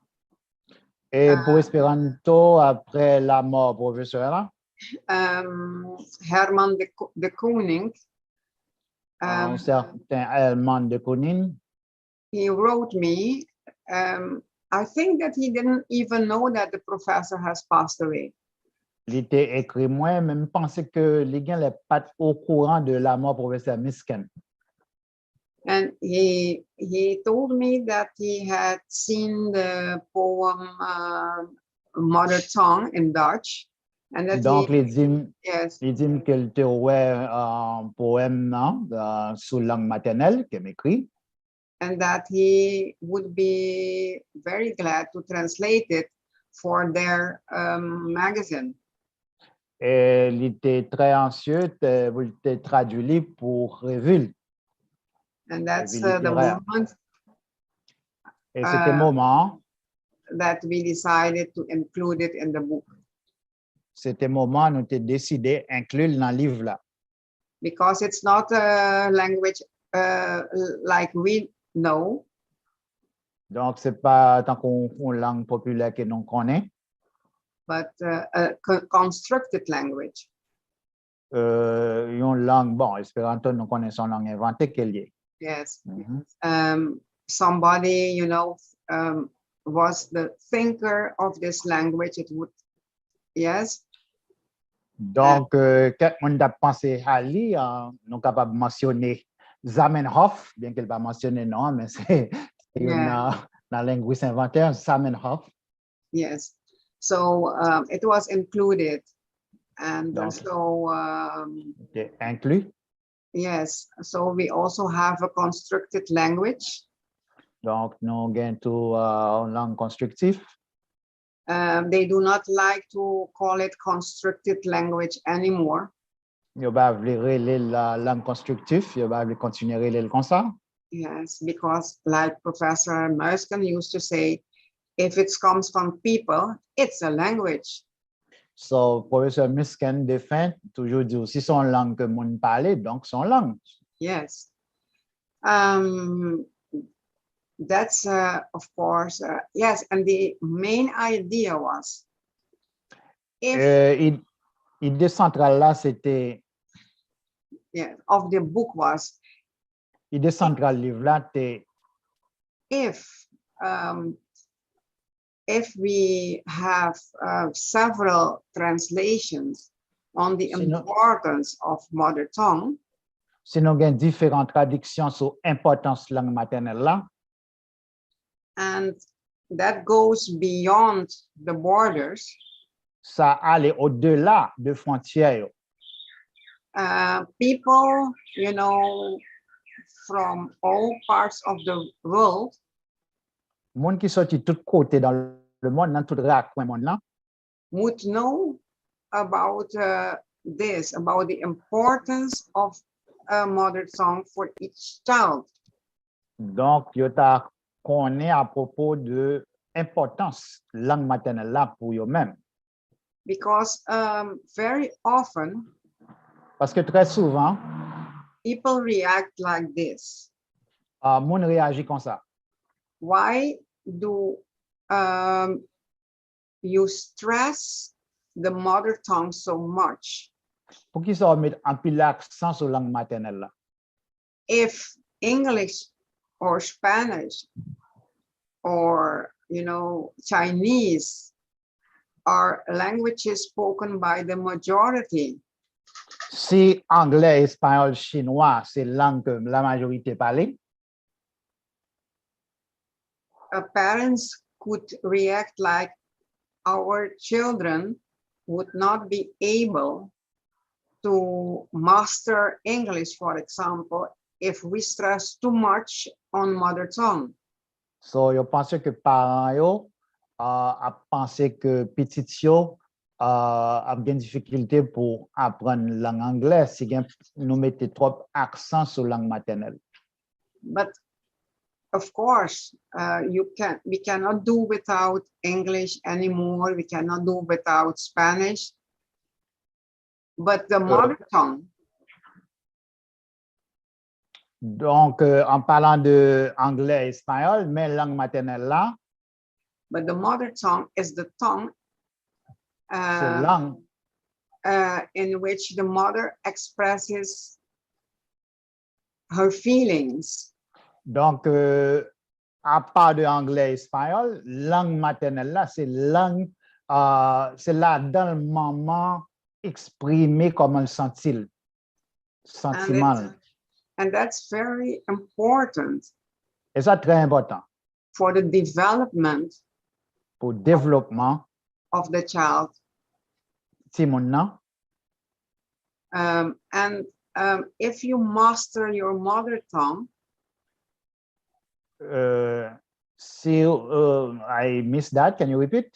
E pou Esperanto, apre lanmò pwofesè la, um, Herman de, Ko- de Kooning, un um, certain Herman de Kooning, he wrote me. Um, I think that he didn't even know that the professor has passed away. Li te ekri mwen, men m panse ke li genlè pa t okouran de lanmò pwofesè Miskin. And he he told me that he had seen the poem uh, Mother Tongue in Dutch, and that Donk, he, li di m, yes, li di m ke l te wè uh, powèm nan uh, sou lang matènèl ke m ekri, and that he would be very glad to translate it for their um, magazine. E li te trè ansye te, pou l te tradui li pou revi l. And that's Revi uh, the literè. Moment E se te uh, moman an, that we decided to include it in the book. Se te moman nou te deside enkli l nan liv la. Because it's not a language uh, like we know, Donk, se pa tankou yon lang popilè ke nou konnen. But uh, a co- constructed language. Euh, yon lang, bon, Esperanto, nou konnen se yon lang envante ke l ye. Yes. Mhm. Um, somebody, you know, um, was the thinker of this language. It would, yes. Donk, euh, kèk moun t ap panse a li, euh, nou kapab mansyone Zamenhof, byen ke l pa mansyone non an, men se se youn Yeah. nan, nan lengwis envantè, Zamenhof. Yes. So um, it was included. And Donk, so, um, te enkli. Yes. So we also have a constructed language. Donk, nou gen tou euh, yon lang konstriktif. Um, they do not like to call it constructed language anymore. Yo pa vle rele l lang konstriktif, yo pa vle kontinye rele l konsa. Yes, because like Professor Mersken used to say, if it comes from people, it's a language. So, Pwofesè Miskin defen toujou di w, si se yon lang ke moun pale, donk se yon lang. Yes. Um, that's, uh, of course, uh, yes, and the main idea was if, Euh, id- ide santral la, se te, yeah, of the book was ide santral liv la, te, if, um, if we have uh, several translations on the Sinon- importance of mother tongue, si nou gen diferan tradiksyon sou enpòtans lang matènèl la, and that goes beyond the borders, sa ale odela de fwontyè yo. Uh, people, you know, from all parts of the world Moun ki soti tout kote dans le monde, nan tout rakwen mond lan, would know about uh, this, about the importance of a mother tongue for each child. Donk, yo ta konnen apwopo de enpòtans lang matènèl la pou yo menm. Because um, very often Paske trè souvan, people react like this. Uh, moun reyaji konsa. Why do um, you stress the mother tongue so much? Poukisa w met anpil aksan sou lang matènèl la? If English or Spanish or, you know, Chinese are languages spoken by the majority, Si anglè, espayòl, chinwa se lang ke la majorite pale, uh, parents could react like our children would not be able to master English, for example, if we stress too much on mother tongue. So, yo panse ke paran yo uh, ap panse ke pitit yo uh, ap gen difikilte pou aprann lang anglè si gen nou mete twòp aksan sou lang matènèl. But of course, uh, you can we cannot do without English anymore. We cannot do without Spanish. But the mother tongue, Donk, euh, an palan de anglè, espayòl, men lang matènèl la, but the mother tongue is the tongue se uh, lang. Uh, in which the mother expresses her feelings. Donk, euh, apa de anglè, espayòl, lang matènèl la, se lang, euh, se ladan l manman eksprime kòman l santi l, santiman l. And that's very important. E sa trè enpòtan. For the development pou devlopman of the child. Timoun nan. Um, and um, if you master your mother tongue, uh, si uh, I miss that, can you repeat?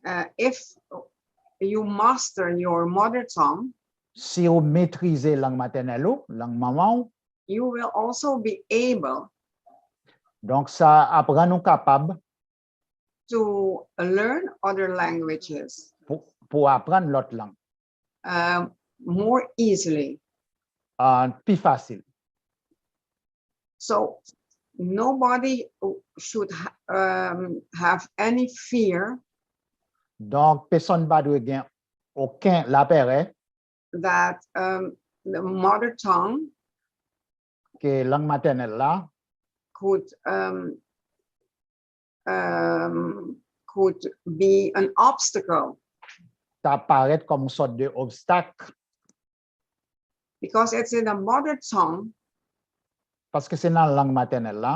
Uh, if you master your mother tongue, si ou metrize lang matènèl ou, lang manman ou, you will also be able donk sa ap rann ou kapab to learn other languages pou, pou aprann lòt lang uh, more easily. Uh, pi fasil. So nobody should ha- um, have any fear Donk, pèsonn pa dwe gen okenn lapèrè that um, the mother tongue ke lang matènèl la could um, um, could be an obstacle ta parèt kòm yon sòt de obstak because it's in the mother tongue paske se nan lang matènèl la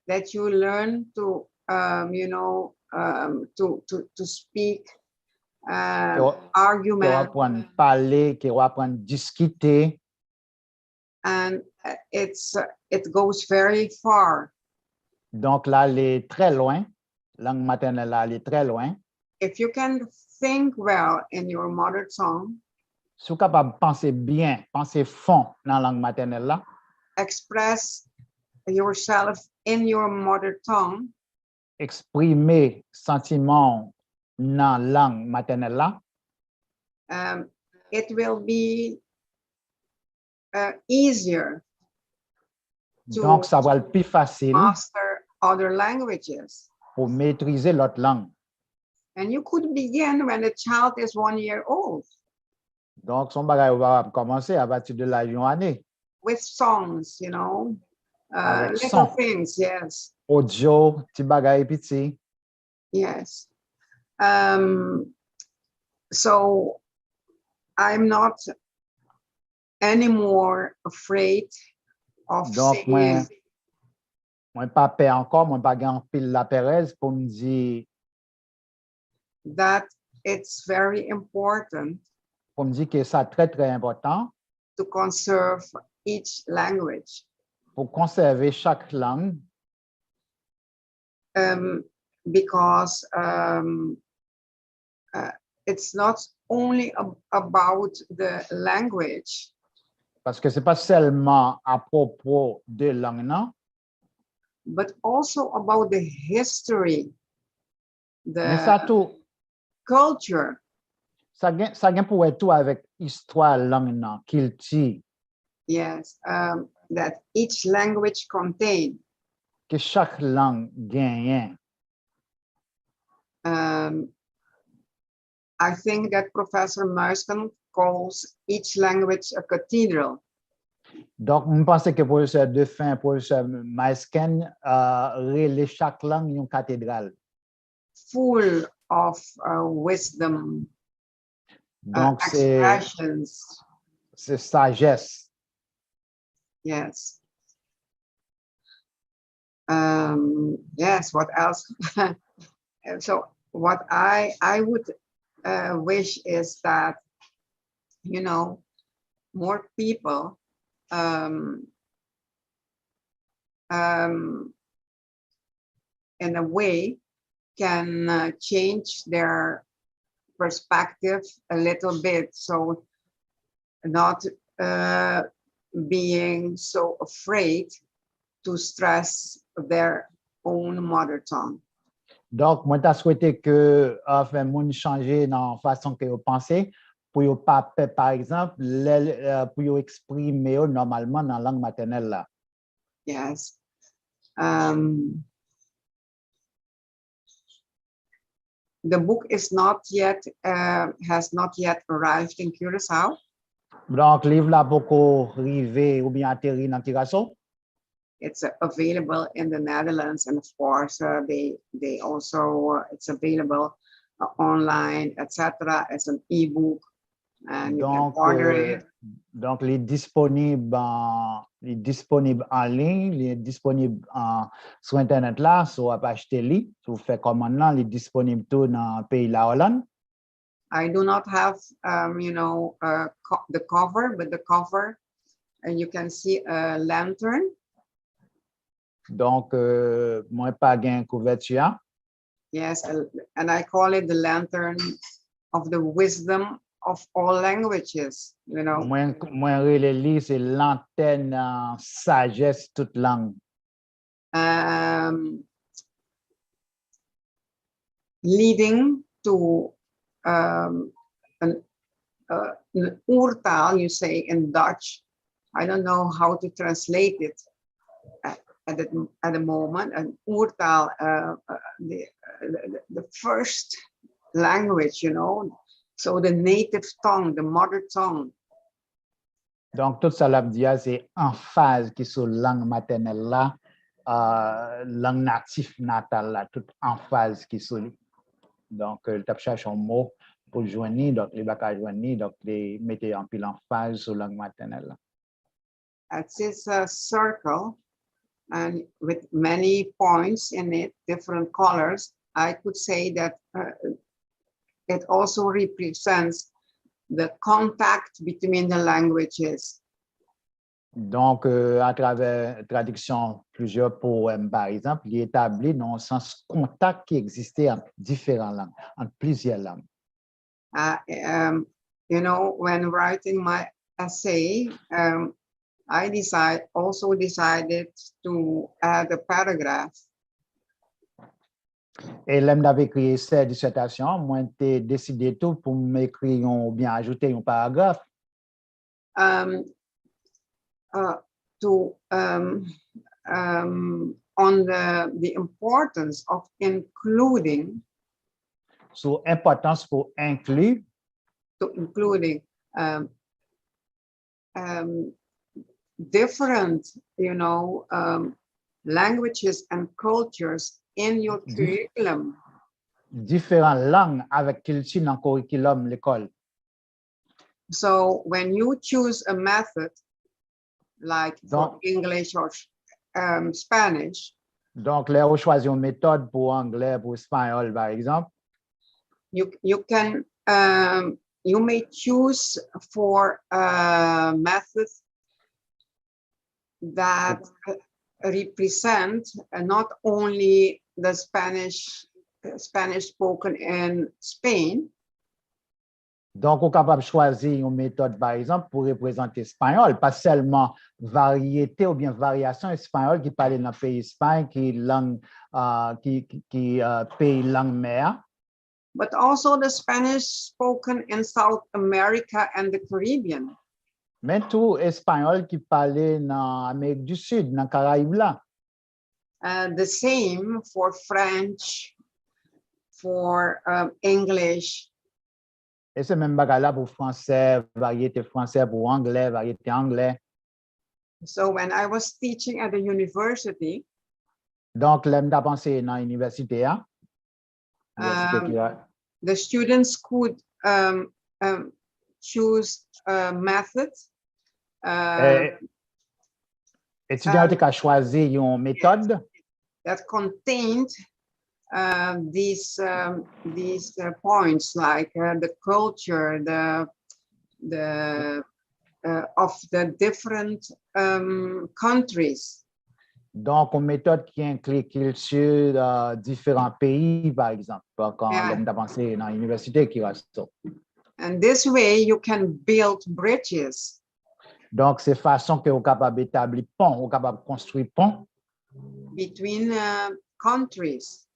that you learn to, um, you know, um, to, to, to speak, ke um, w- ke w argument, aprann pale, ke w aprann diskite. And uh, it's uh, it goes very far. Donk, l ale trè lwen. Lang matènèl la ale trè lwen. If you can think well in your mother tongue, Si w kapab panse byen, panse fon nan lang matènèl la, express yourself in your mother tongue, eksprime santiman w nan lang matènèl la, um, it will be uh, easier to donk sa pral pi fasil master other languages. Pou metrize lòt lang. And you could begin when a child is one year old Donk, se yon bagay ou kapab kòmanse apati de laj yon ane. With songs, you know, uh, Avec little son. Things, yes. Odyo, ti bagay piti. Yes. Um, so I'm not anymore afraid of Donk, mwen, saying mwen pa pè ankò, mwen pa gen anpil lapèrèz pou m di that It's very important Pou m di ke sa trè, trè enpòtan to conserve each language pou konsève chak lang um, because um, uh, it's not only ab- about the language, paske se pa sèlman apwopo de lang nan, but also about the history, men sa the tou, culture, sa gen, sa gen pou wè tou avèk istwa lang nan, kilti yes, um, that each language contain. Ke chak lang genyen. Um, I think that Professor Muysken calls each language a cathedral. Donk, m panse ke pwofesè Defin, pwofesè Muysken uh, rele chak lang yon katedral. Full of uh, wisdom, uh, Donk, se expressions. Se sajès. Yes. Um, yes, what else? And so what I I would uh, wish is that you know more people um, um, in a way can uh, change their perspective a little bit, so not uh, being so afraid to stress their own mother tongue. Donk, mwen ta swete ke anfen, moun chanje nan fason ke yo panse, pou yo pa pè, pa egzanp, lè, euh, pou yo eksprime yo nòmalman nan lang matènèl la. Yes. Um, the book is not yet uh, has not yet arrived in Curaçao. Donk, liv la poko rive oubyen ateri nan Kiraso. It's uh, available in the Netherlands, and of course, uh, they they also uh, it's available uh, online, et cetera. As an ebook, and you can Donk, order euh, it. Donk, li disponib an li disponib an liy, li disponib an sou entènèt la, si w ap achte li, si w fè kòmann nan, li disponib tou nan peyi la Oland. I do not have, um, you know, uh, co- the cover, but the cover, uh, you can see a lantern. Donk, euh, mwen pa gen kouvèti a. Yes, and, and I call it the lantern of the wisdom of all languages. You know, Mwen, mwen rele li se lantèn euh, sajès tout lang. um, leading to um, an, uh, an oertaal, you say in Dutch. I don't know how to translate it at, at, the, at the moment. An oertaal, uh, uh, the, uh, the, the first language, you know, so the native tongue, the mother tongue. Donk, tout sa l ap di a, se anfaz ki sou lang matènèl la, euh, lang natif natal la, tout anfaz ki sou li. Donk, euh, l t ap chache yon mo pou l jwenn li, donk li pa ka jwenn li, donk li mete anpil anfaz sou lang matènèl la. It's a circle and with many points in it, different colors. I could say that uh, it also represents the contact between the languages. Donk, euh, atravè tradiksyon plizyè powèm, pa egzanp, li etabli nan yon sans kontak ki egziste ant diferan lang, ant plizyè lang. Uh, um, you know, when writing my essay, um, I decide also decided to add a paragraph. E lè m t ap ekri esè disètasyon an, mwen te deside tou pou m ekri yon oubyen ajoute yon paragraf. Um, uh, to um, um, on the, the importance of including Sou enpòtans pou enkli to including um, um, different, you know, um, languages and cultures in your curriculum. Diferan lang avèk kilti nan korikilòm lekòl. So when you choose a method, like for Donk- English or um, Spanish, Donk, lè ou chwazi yon metòd pou anglè, pou espayòl, pa egzanp, You you can um, you may choose for a method that represent uh, not only the Spanish Spanish spoken in Spain, Donk, ou kapab chwazi yon metòd, pa egzanp, pou reprezante espayòl, pa sèlman varyete oubyen varyasyon espayòl ki pale nan peyi Espay, ki lang, ah, ki, ki, ki, ah, peyi lang mè a, but also the Spanish spoken in South America and the Caribbean. Men tou espayòl ki pale nan Amerik di Sid, nan Karayib la. Uh, the same for French, for um, English. E se menm bagay la pou fransè, varyete fransè, pou anglè, varyete anglè. So when I was teaching at the university, Donk, lè m t ap anseye nan inivèsite a, inivèsite um, ki a, the students could um, um, choose a method uh, eh, etidyan yo te ka chwazi yon metòd that contained uh, these um, these uh, points like uh, the culture, the the uh, of the different um, countries. Donk, yon metòd ki enkli kilti uh, diferan peyi, pa egzanp, kan Yeah. lè m t ap anseye nan inivèsite Curaçao. And this way you can build bridges Donk, se fason ke ou kapab etabli pon, ou kapab konstwi pon between uh, countries.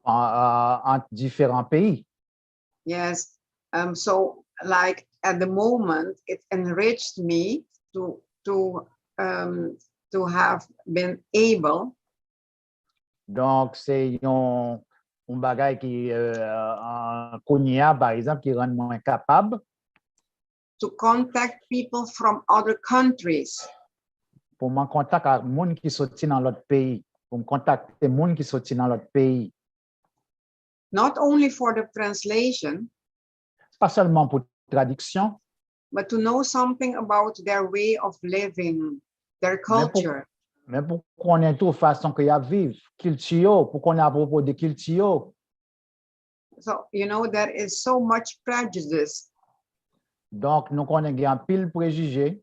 an- an- ant diferan peyi. Yes. Um, so, like at the moment, it enriched me to to um, to have been able Donk, se yon, yon bagay ki, euh, an- kounye a, pa egzanp, ki rann mwen kapab to contact people from other countries, pou m an kontak ak moun ki soti nan lòt peyi, pou m kontakte moun ki soti nan lòt peyi. Not only for the translation, Pa sèlman pou tradiksyon, but to know something about their way of living, their culture. Men pou konnen tou fason ke y ap viv, kilti yo, pou konnen apwopo de kilti yo. So, you know, there is so much prejudice. Donk, nou konnen gen anpil prejije.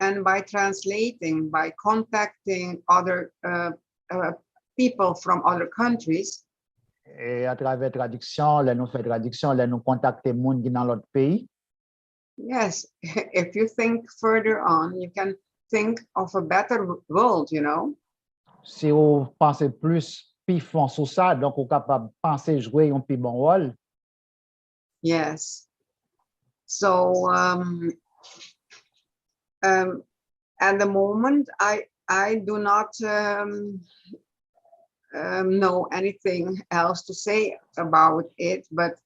And by translating, by contacting other uh, uh, people from other countries, E atravè tradiksyon, lè nou fè tradiksyon, lè nou kontakte moun ki nan lòt peyi, yes, if you think further on, you can think of a better world, you know? Si ou panse plis pi fon sou sa, donk ou kapab panse jwe yon pi bon wòl. Yes. So um, um, at the moment, I I do not um, um, know anything else to say about it, but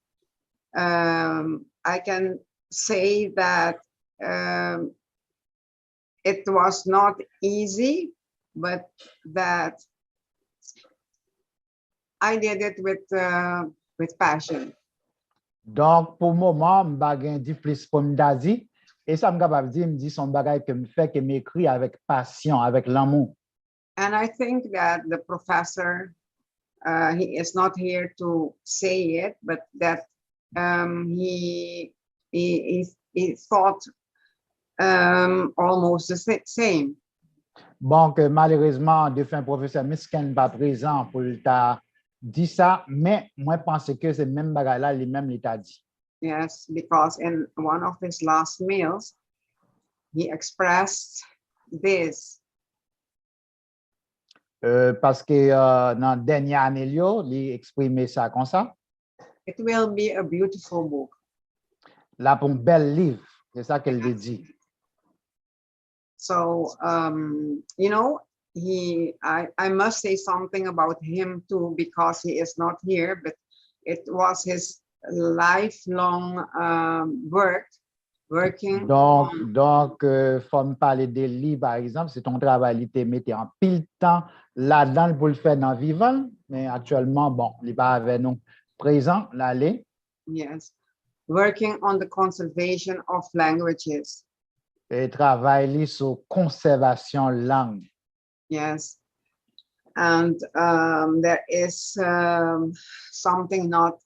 um, I can say that um, it was not easy, but that I did it with uh, with passion. Donk, pou moman, m pa gen di plis pou m ta di. E sa m kapab di, m di se yon bagay ke m fè, ke m ekri avèk pasyon, avèk lanmou. And I think that the professor, uh, he is not here to say it, but that um, he, he, he, he thought um, almost the sa- same. Bon, ke malerezman, defen pwofesè Miskin pa prezan pou l ta di sa, men mwen panse ke se menm bagay la li menm li ta di. Yes, because in one of his last meals, he expressed this. Euh, paske euh, nan dènye ane l yo, li eksprime sa konsa. It will be a beautiful book. L ap yon bèl liv, se sa ke l te di. So, um, you know, he, I, I must say something about him too, because he is not here, but it was his lifelong um, work, working Donk, on donk euh, fò m pale de li, pa egzanp, se yon travay li te mete anpil tan ladan l pou l fè nan vivan l, men aktyèlman, bon, li pa avè nou prezan, l ale. Yes. Working on the conservation of languages. E travay li sou konsèvasyon lang. Yes. And um, there is um, something not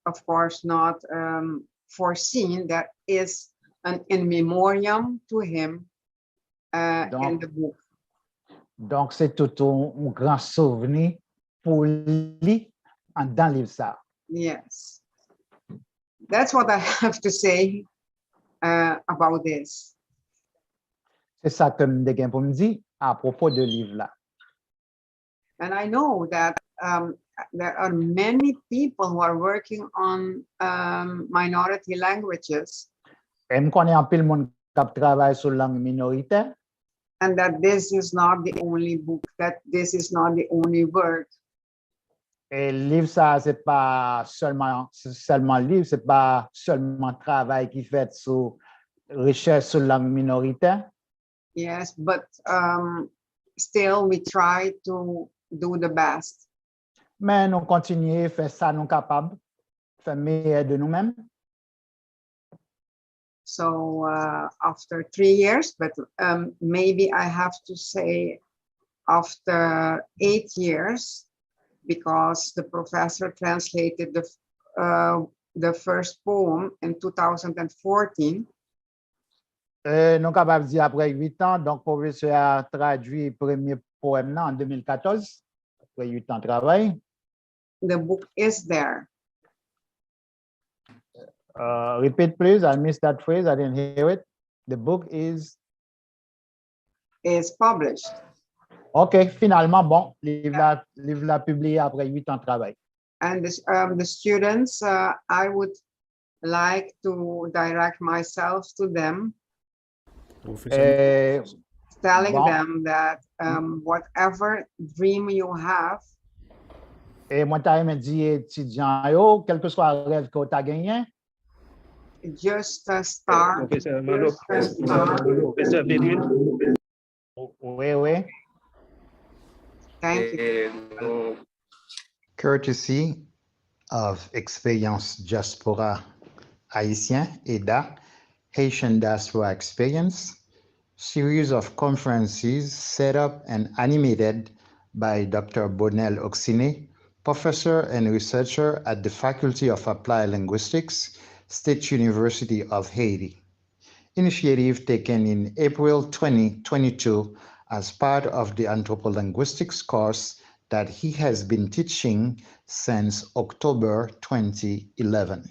of course, not um, foreseen, that is an in memoriam to him uh, in Donk, the book. Donk, se tout yon, yon gran souvni pou li anndan liv sa. Yes. That's what I have to say uh, about this. Se sa ke m te gen pou m di apwopo de liv la. And I know that um, there are many people who are working on um, minority languages, E m konnen anpil moun k ap travay sou lang minoritè, and that this is not the only book, that this is not the only work. E liv sa a, se pa sèlman, se sèlman liv, se pa sèlman travay ki fèt sou rechèch sou lang minoritè. Yes, but um, still we try to do the best. Men nou kontinye fè sa nou kapab, fè meyè de nou menm. So uh, after three years, but um, maybe I have to say after eight years, because the professor translated the uh, the first poem in two thousand fourteen. E nou kapab di apre uit an, donk pwofesè a tradui premye powèm nan an de mil katòz, apre uit an travay. The book is there. Uh, repeat, please. I missed that phrase. I didn't hear it. The book is Is published. Ok, finalman, bon, liv la, liv la pibliye apre uit an travay. And this, um, the students, uh, I would like to direct myself to them, Pwofesè, E, telling Bon. them that um, whatever dream you have, e mwen ta renmen di etidyan yo, kèlkeswa rèv ke w ta genyen, just uh, start. Pwofesè Malo, Just uh, start. Pwofesè Pedrin. wi, wi. Thank you. E nou Courtesy of Experience Diaspora Haïtien, EDA, Haitian Diaspora Experience, series of conferences set up and animated by Doctor Bonel Oxiné, professor and researcher at the Faculty of Applied Linguistics, State University of Haiti. Initiative taken in April twenty twenty-two as part of the anthropolinguistics course that he has been teaching since October twenty eleven.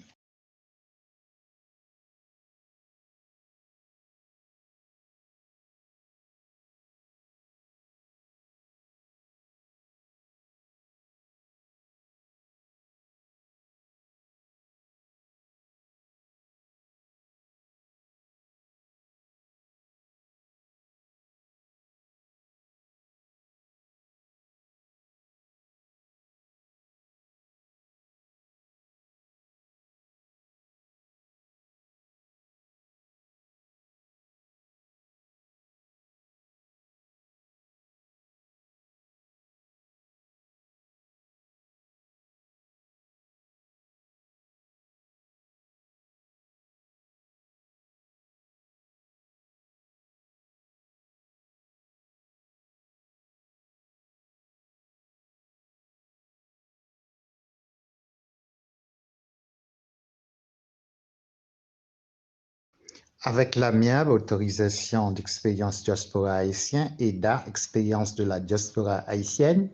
Avec l'amiable autorisation d'Expérience Diaspora Haïtien, EDA, Expérience de la Diaspora Haïtienne,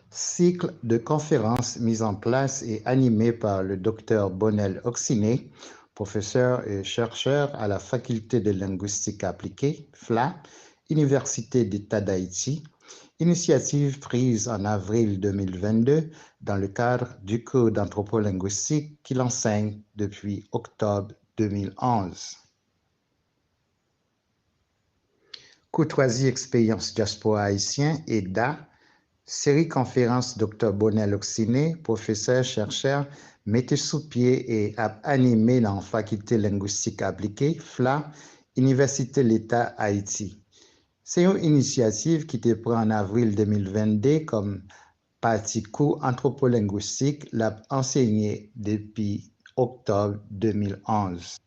cycle de conférences mis en place et animé par le docteur Bonel Oxiné, professeur et chercheur à la Faculté de linguistique appliquée, FLA, Université d'État d'Haïti, initiative prise en avril deux mille vingt-deux dans le cadre du cours d'anthropolinguistique qu'il enseigne depuis octobre deux mille onze. Courtoisie Expérience Diaspora Haïtien, EDA, seri konferans Doktè Bonel Oxiné, pwofesè, chèchè, mete sou pye e ap anime nan Fakilte Lengwistik Aplike, FLA, Inivèsite Leta Ayiti. Se yon inisyativ ki te pran an avril de mil vennde kòm pati kou antwopolengwistik l ap ansenye depi oktòb de mil onz.